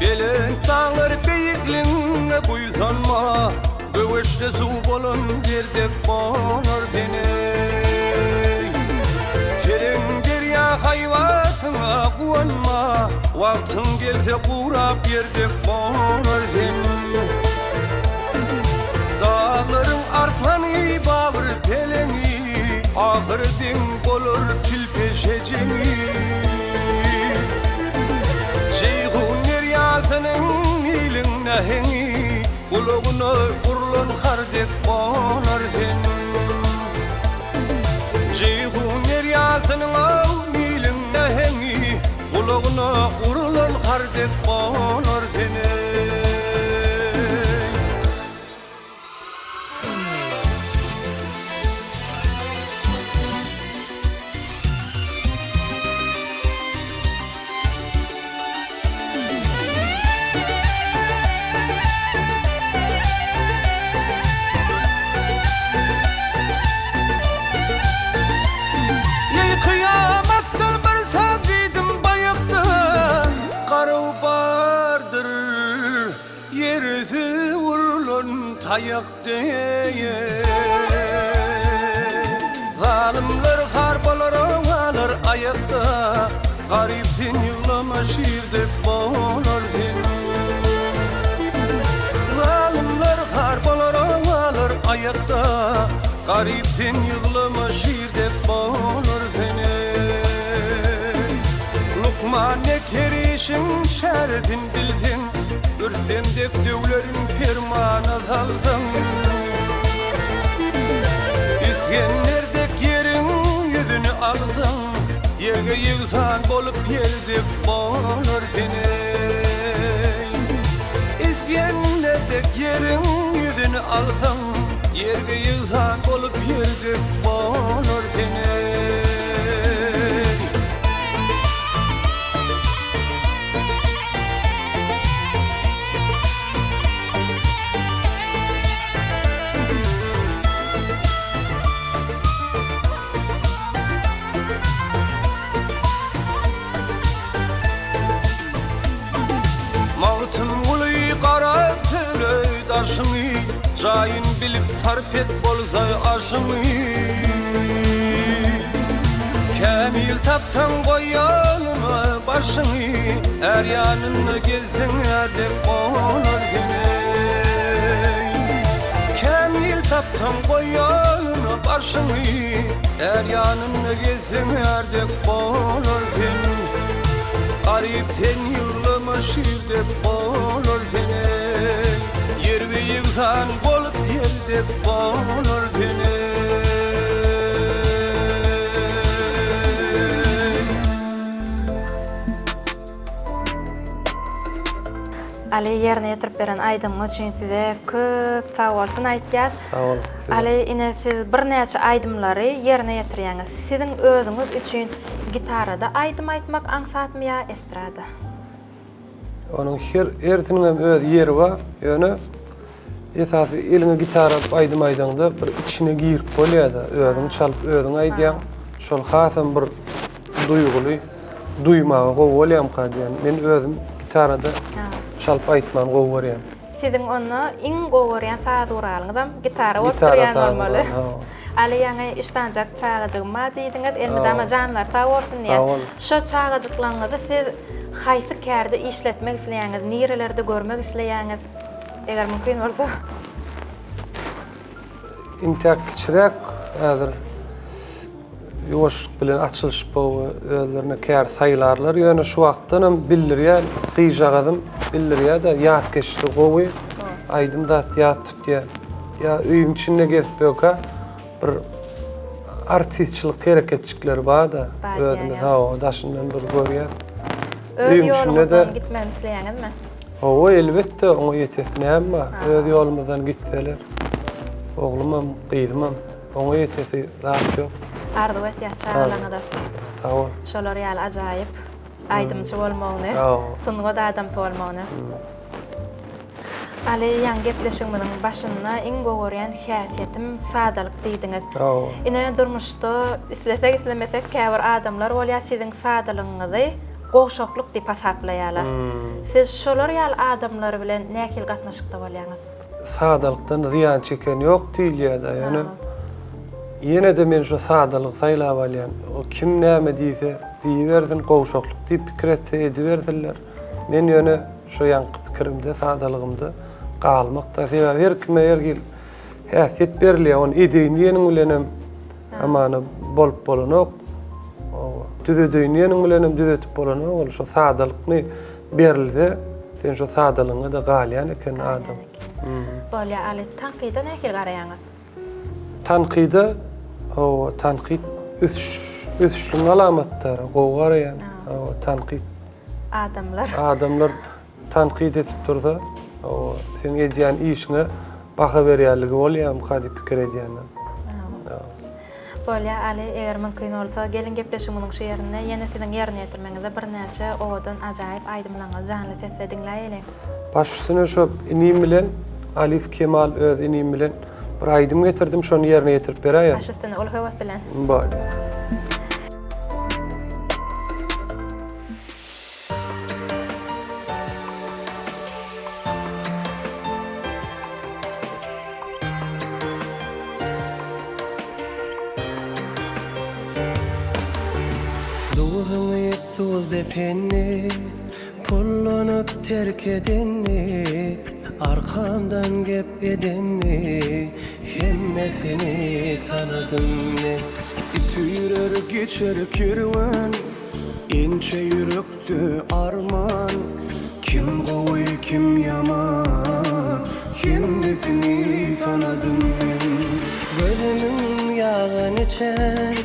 Belent daglar beýikligiňe buýsanma, Göweçde suw bolan ýerde gonar seni. Tereň derýa haýbatyňa guwanma, Wagtyň gelse gurap ýerde gonar sen. Daglaryň arslany Babyr peleňi, Ahyr deň bolar pil-peşejeňi. Jeýhun derýasynyň Niliň näheňi, Gulagyna urlan har dek gonar sen. Jeýhun derýasynyň aw Niliň näheňi, Gulagyna urlan har dek gonar sen. Eý kyýamatdan bir söz diýdim baýakda, Garaw bardyr ýersiz urlan taýak deý. Zalymlar har bolar galar aýakda, Garyp sen ýyglama şir dek bolar sen. Zalymlar har bolar galar aýakda, Garyp sen ýyglama şir dek bolar sen. Lukman dek her işiň çäresin bilseň, Rüstem dek döwlerin permana salsaň. Isgender dek ýeriň ýüzüni alsaň, Ýerge ýegsan bolup ýer dek bolar sen-eý. Isgender dek ýeriň ýüzüni alsaň, Ýerge ýegsan bolup ýer dek bolar sen-eý. Jaýyn bilip sarp et bolsa aşyňy. Kämil tapsaň goý ýanyna başyňy, Är ýanynda gezseň är dek bolar sen eý. Kämil tapsaň goý ýanyna başyňy, Är ýanynda gezseň är dek bolar sen. Garyp sen ýyglama şir dek bolar sen eý. Ýerbe ýegsan bolup ýel dek bolar sen eý. Aly ýerine ýetirip beren aýdymyňyz üçin size köp sag bolsun aýtýas. Sag boluň. Aly ine siz birnäçe aýdymlary ýerine ýetirýäňiz. Siziň özüňiz üçin gitarada aýdym aýtmak aňsatmy ýa estrada? Onuň her hersiniň hem öz ýeri bar. Ýöne esasy eliňe gitara alyp aýdym aýdaňda bir içine girip bolýar-da. Özüň çalyp, özüň aýdýaň. Şol hasam bir duýguly duýmaga gowy bolýamyka diýýän. Men özüm gitarada çalyp aýtmany gowy görýän. Siziň onda iň gowy görýän saz guralyňyzam gitara bolup durýan bolmaly. Aly ýaňy üç sanjak çagajygym bar diýdiňiz, elmydama janlary sag bolsun diýýän. Şo çagajyklaryňyzy siz haýsy kärde işletmek isleýäňiz, nirelerde görmek isleýäňiz, eger mümkin bolsa? Intäk kiçiräk häzir ýuwaşlyk bilen açylyşyp özlerine kär saýlarlar. Ýöne şu wagtdanam bildirýär, gyzjagazym bildirýär-de, ýatkeşligi gowy, aýdym zat ýat tutýar. Ýa öýüň içinde gezip ýörkä bir artistçilik hereketjikleri bar-da, özümiz hawa daşyndan bir görýäs. Öz ýoluňyzdan gitmegini isleýäňizmi? Hawa, elbetde, oňa ýetesi näme bar? Öz ýolumyzdan gitseler, oglumam, gyzymam oňa ýetesi zat ýok. Arzuw etýäs çagalaryňyza. Sag bol. Şolar ýaly ajaýyp aýdymçy bolmagyny, sungat adamsy bolmagyny. Aly, ýaňy gepleşigimiziň başynda iň gowy görýän häsiýetim sadalyk diýdiňiz. Ine, durmuşda islesek-islemesek käbir adamlar bolýar, siziň sadalygyňyzy gowşaklyk diýip hasaplaýarlar. Siz şolar ýaly adamlar bilen nähili gatnaşykda bolýaňyz? Sadalykdan zyýan çeken ýok diýilýär-dä, ýöne ýene-de men şo sadalygy saýlap alýan. O kim näme diýse diýibersin, gowşaklyk diýip pikir etse edibersinler. Men ýöne şo ýaňky pikirimde, sadalygymda galmak-da. Sebäbi her kime her hil häsiýet berilýär. Ony edeýin diýeniň bilenem hamana bolup bolanok. Düzedeýin diýeniň bilenem düzetip bolanok. Ol şo sadalykmy berilse, sen şo sadalygyňa-da galýan eken adam. Bolýar, Aly. Tankyda nähili garaýaňyz? Tankyda, hawa, tankyt ösüş, ösüşligiň alamatlary. Gowy garaýan. Hawa, tankyt. Adamlar. Adamlar tankyt edip dursa, hawa, seň edýän işiňe baha berýänligi bolýarmyka diýip pikir edýän men. Bolýar, Aly, eger mümkin bolsa, geliň gepleşigimiziň şu ýerinde ýene siziň ýerine ýetirmegiňizde birnäçe owadan ajaýyp aýdymlaryňyzy janly sesde diňläýeliň. Baş üstüne şo inim bilen, Alif Kemal öz inim bilen bir aýdym getirdim, şony ýerine ýetirip beräýerin. Baş üstüne, uly höwes bilen. Bolýar. Duzuňy duz depeni, Pullanyp terk edeni, Arkamdan gep edeni, Hemmesini tanadym men. It üýrer geçer kerwen, Inçe ýürekde arman, Kim gowy kim ýaman, Hemmesini tanadym men. Gözümiň ýagyn içen,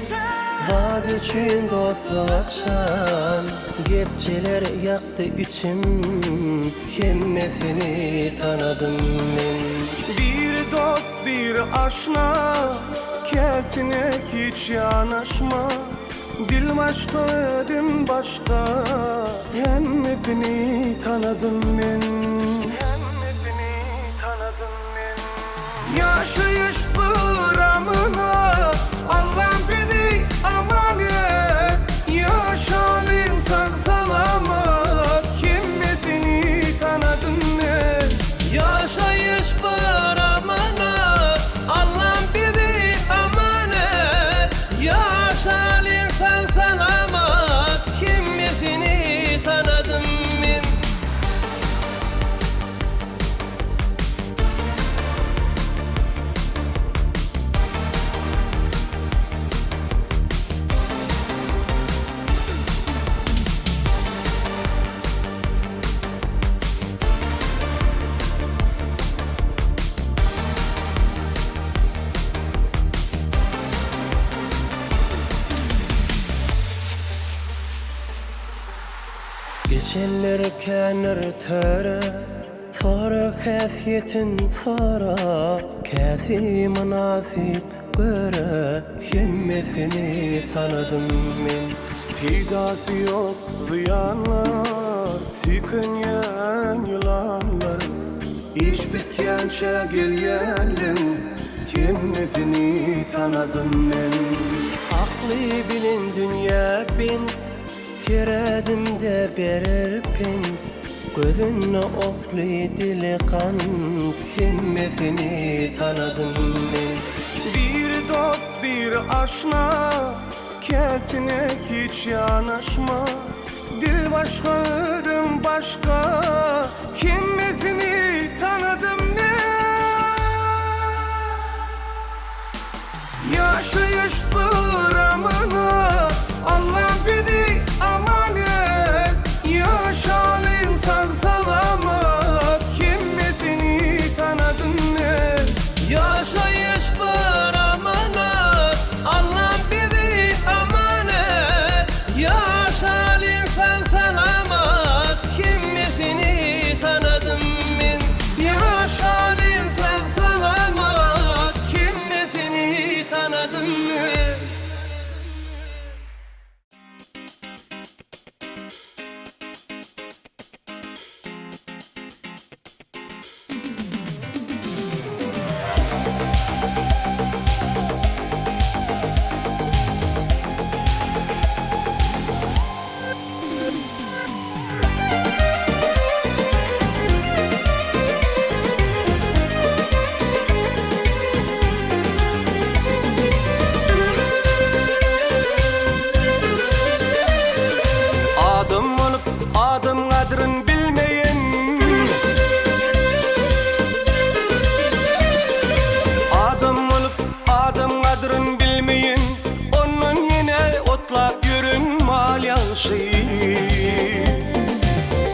Zat üçin dostluk açan, Gepçiler ýakdy içim, Hemmesini tanadym men. Biri dost, biri aşna, Käsine hiç ýanaşma. Dil başga özüm başga Hemmesini tanadym men Hemmesini tanadym men Ýaşaýyş pyramyna Allam bizi aman et Ýaşalyň sag salamat Hemmesini tanadym men Ýaşaýyş pyramyna. Geçenler kändir töre, Sora häsiýetin sora, Käsi mynasyp göre, Hemmesini tanadym men. Peýdasy ýok zyýanlar, Süýkenýän ýylanlar, Iş bitýänçä gelýänleň, Hemmesini tanadym men. Akly bilen dünýä bent, Her ädimde berer pent, Gözünde okly, dili gant, Hemmesini tanadym men. Biri dost, biri aşna, Käsine hiç ýanaşma, Dil başga, özüm başga, Hemmesini tanadym men. Ýaşaýyş bir amanat, Alla bizi aman et. Ýaşalyň sag-salamat, Hemmesini tanadym men. Ýaşaýyş bir amanat, Alla bizi aman et. Ýaşalyň sag-salamat, Hemmesini tanadym men. Ýaşalyň sag-salamat, Hemmesini tanadym men. Adam bolup adam gadryn bilmeýen Adam bolup adam gadryn bilmeýen Ondan ýene otlap ýören mal ýagşy.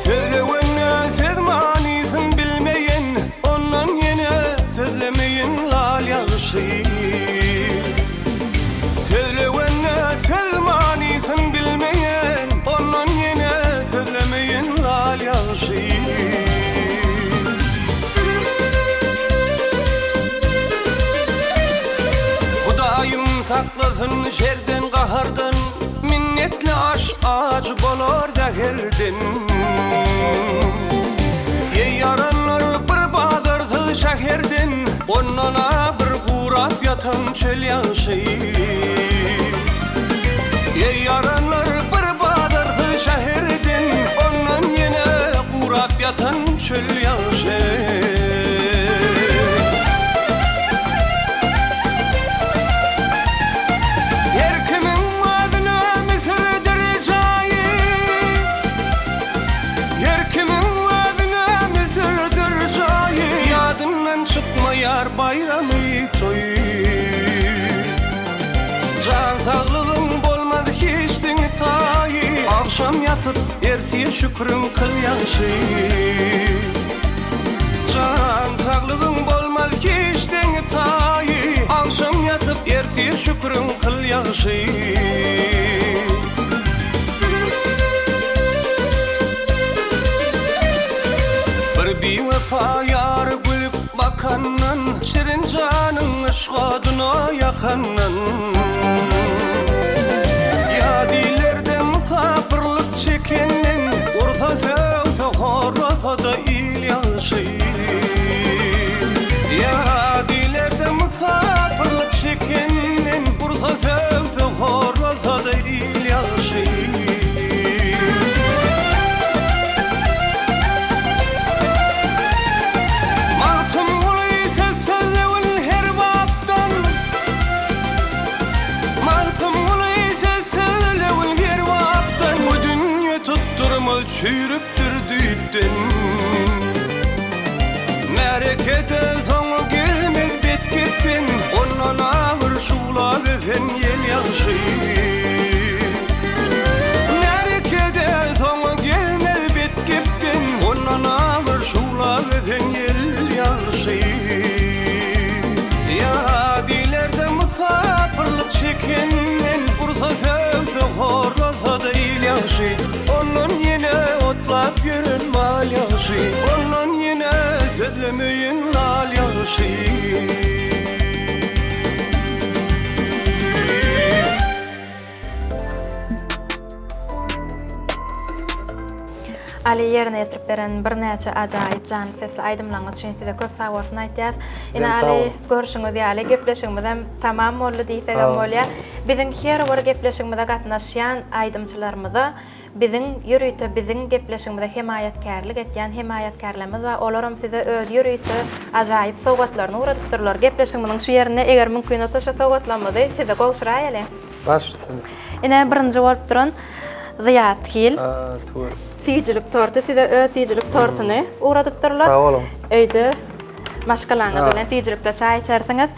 Sözlegende söz manysyn bilmeýen, Ondan ýene sözlemeýin lal ýagşy. Sözlegende söz manysyn bilmeýen, Ondan ýene sözlemeýin lal ýagşy. Hudaýym saklasyn şerden gahardan Minnetli aş ajy bolar zäherden Eý ýaranlar bir bazarsyz şäherden Ondan-a bir gurap ýatan çöl ýagşy Eý ýaranlar bir bazarsyz şäherden Ondan ýene gurap ýatan çöl ýagşy. Her kimiň özüne Müsürdir jaýy, Her kimiň özüne Müsürdir jaýy, Ýadyndan çykmaýar baýramy, toýy. Jan saglygyň bolmaz hiç deňi taýy, Agşam ýatyp, ertir şükrüň kyl ýagşy. Jan saglygyň bolmaz hiç deňi taýy, Agşam ýatyp, ertir şükrüň kyl ýagşy. Bir biwepa ýar gülüp bakandan, Şirin janyň yşk oduna ýakandan. Ýa dillerde mysapyrlyk çekenden, Ursa sögse horlasa-da il ýagşy. Ýa dillerde mysapyrlyk çekenden, Ursa sögse horlasa-da il ýagşy. Magtymguly söz sözlegil her bapdan, Magtymguly söz sözlegil her bapdan, Bu dünýe tutdurmaz çüýrükdir düýpden. Märekede soňy gelmez bet gepden, Ondan agyr şugla ösen ýel ýagşy. Märekede soňy gelmez bet gepden, Ondan agyr şugla ösen ýel ýagşy. Ýa dilerde mysapyrlyk çekenden, Ursa sögse horlasa-da il ýagşy. Ondan ýene ot. şir. Aly ýerine ýetirip beren birnäçe ajaýyp janly sesli aýdymlaryňyz üçin size köp sag bolsun aýtýas. Ine Aly görşüňiz ýaly gepleşigimizem tamam boldy diýsegem bolýar. Biziň her bir gepleşigimize gatnaşýan aýdymçylarymyza Biziň ýörite biziň gepleşigimize hemaýatkärlik etýän hemaýatkärlerimiz bar, olaram size öz ýörite ajaýyp sowgatlaryny ugradypdyrlar. Gepleşigimiziň şu ýerinde eger mümkin bolsa şu sowgatlarymyzy size gowşuraýaly. Baş üstüne. Ine birinji bolup duran Zyýat Hil. Tüweleme. Süýjülik torty size öz süýjülik tortuny ugradypdyrlar. Sag boluň. Öýde maşgalaňyz bilen süýjülikde çaý içersiňiz.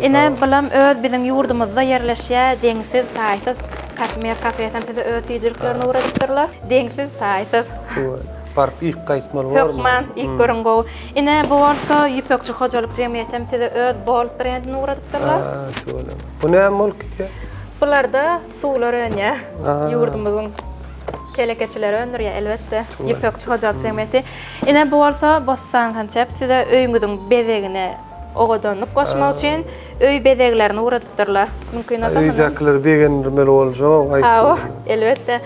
Ine, bulam öz biziň ýurdumyzda ýerleşýär, deňsiz, taýsyz Katmer kafesem size öz süýjüliklerini ugradypdyrlar. Deňsiz, taýsyz. Baryp iýip gaýtmaly bormy? Hökman iýip görüň gowy. Ine, bu bolsa Ýüpekçi hojalyk jemgyýetem size öz Bold brendini ugradypdyrlar. Tüweleme. Bu näme bolup gidýär? Bularda suwlar önýär. Ýurdumyzyň telekeçileri öndürýär, elbetde. Ýüpekçi hojalyk jemgyýeti. Ine, bu bolsa Bossan Concept size öýüňiziň bezegine Owadanlyk goşmak üçin öý bezeglerini ugradypdyrlar. Mümkin bolsa muny. Öýdäkileri begendirmeli boljak aýtym. Hawa, elbetde.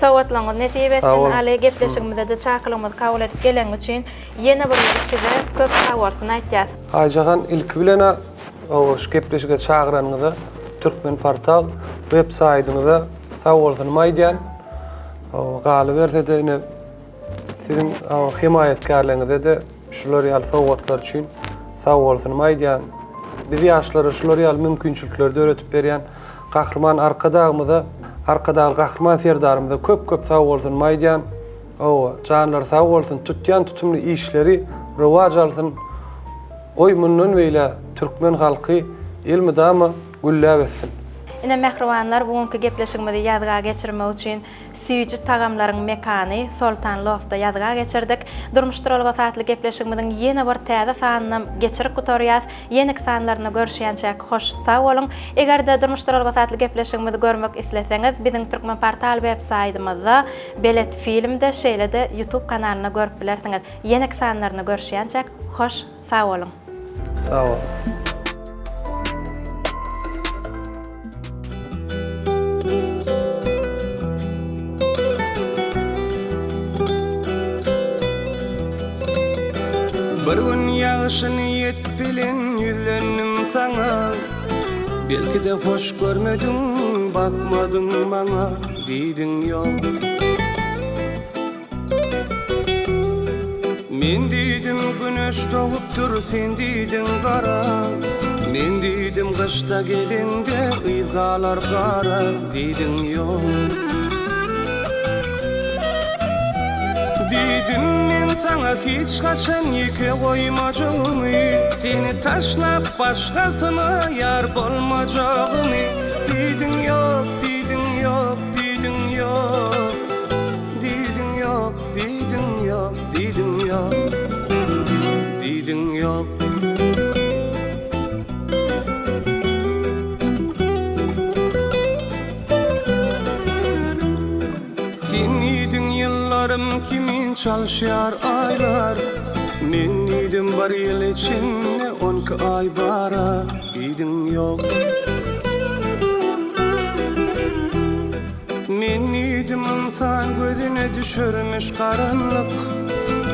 Sowgatlaryňyz nesip etsin Aly, gepleşigimize-de çakylygymyzy kabul edip geleniň üçin ýene bir gezek size köp sagbolsun aýtýas. Aýjahan ilki bilen-ä şu gepleşige çagyranyňyza Türkmenportal web saýdyňyza sagbolsunymy aýdýan. Galyberse-de ine Siziň hemaýatkärligiňize-de şular ýaly sowgatlar üçin sagbolsunymy aýdýan. Biz ýaşlara şular ýaly mümkinçilikleri döredip berýän Gahryman Arkadagymyza, Arkadagly Gahryman Serdarymyza köp-köp sagbolsunymy aýdýan. Hawa, janlary sag bolsun, tutýan tutumly işleri rowaç alsyn. Goý, mundan beýläk türkmen halky elmydama gülläp össün. Ine, mähribanlar, bu günki gepleşigimizi ýazga geçirmek üçin Süýji tagamlaryň mekany Soltan Lofta ýazga geçirdik. Durmuş duralgasy atly gepleşigimiziň ýene bir täze sanynam geçirip gutarýas. Ýeneki sanlarynda görüşýänçäk hoş sag boluň. Eger-de Durmuş duralgasy atly gepleşigimizi görmek isleseňiz biziň Türkmenportal web saýdymyzda, Belet filmde şeýle-de Youtube kanalynda görüp bilersiňiz. Ýeneki sanlarynda görüşýänçäk hoş sag boluň. Sag boluň. Bir gün ýagşy niýet bilen ýüzlendim saňa Belki-de hoş görmediň, bakmadyň maňa Diýdiň ýok. Men diýdim güneş dogupdyr sen diýdiň gara Men diýdim gyşda geleňde yz galar gara diýdiň ýok Diýdim men saňa hiç haçan ýeke goýmajagymy Seni taşlap başgasyna ýar bolmajagymy Diýdiň ýok diýdiň ýok diýdiň ýok Diýdiň ýok, diýdiň ýok, diýdiň ýok Diýdiň ýok. Sen diýdiň ýyllarym kimin çalyşýar aýlar Men diýdim bir ýyl içinde on iki aý bara Diýdiň ýok. Men diýdim ynsan gözüne düşermiş garanlyk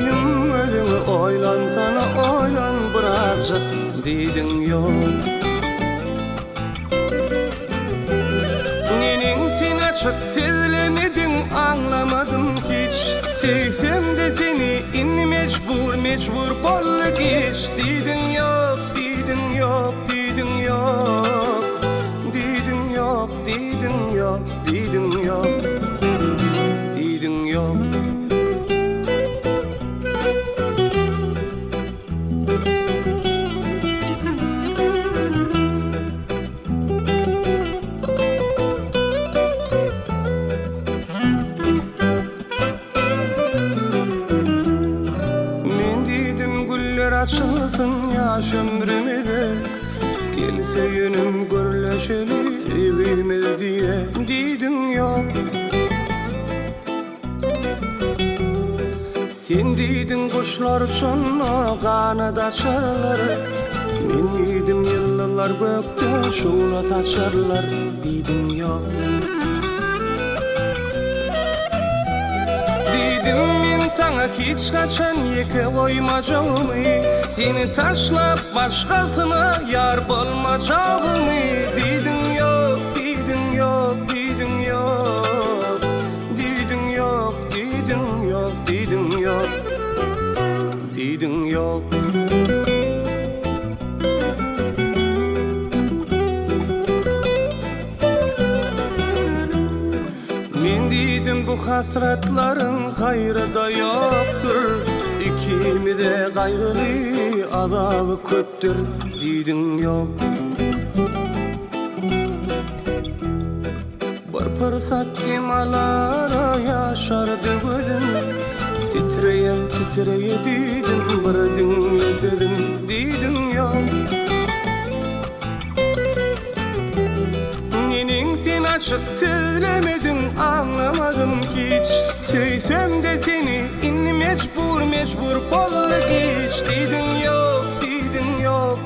Ýum gözüňi oýlansana oýlan birazjyk diýdiň ýok Neneň sen açyk sözlemediň aňlamadym hiç Söýsemde seni indi mejbur mejbur boldy giç Diýdiň ýok diýdiň ýok diýdiň ýok Diýdiň ýok Diýdiň ýok, diýdiň ýok, diýdiň ýok. Men diýdim güller açylsyn ýaş ömrümize. Gel söýenim gürleşeli söýgimiz diýe diýdiň ýok. Sen diýdiň guşlar uçanda ganat açarlar. Men diýdim ýyldyzlar gökde şugla saçarlar diýdiň ýok. Diýdim men saňa hiç haçan ýeke goýmajagymy, Seni taşlap başgasyna ýar bolmajagymy Diýdiň ýok, diýdiň ýok, diýdiň ýok, Diýdiň ýok, diýdiň ýok, diýdiň ýok, Diýdiň ýok. Men diýdim bu hasratlaryň haýry-da ýokdur, Ikimize gaýgyly azaby köpdür diýdiň ýok. Bir pursat dem alara ýaşardy gözüm, Titreýe, titreýe diýdim bir diňle sözüm diýdiň ýok. Neneň sen açyk sözlemediň aňlamadym hiç Söýsemde seni indi mejbur mejbur boldy giç Diýdiň ýok diýdiň ýok.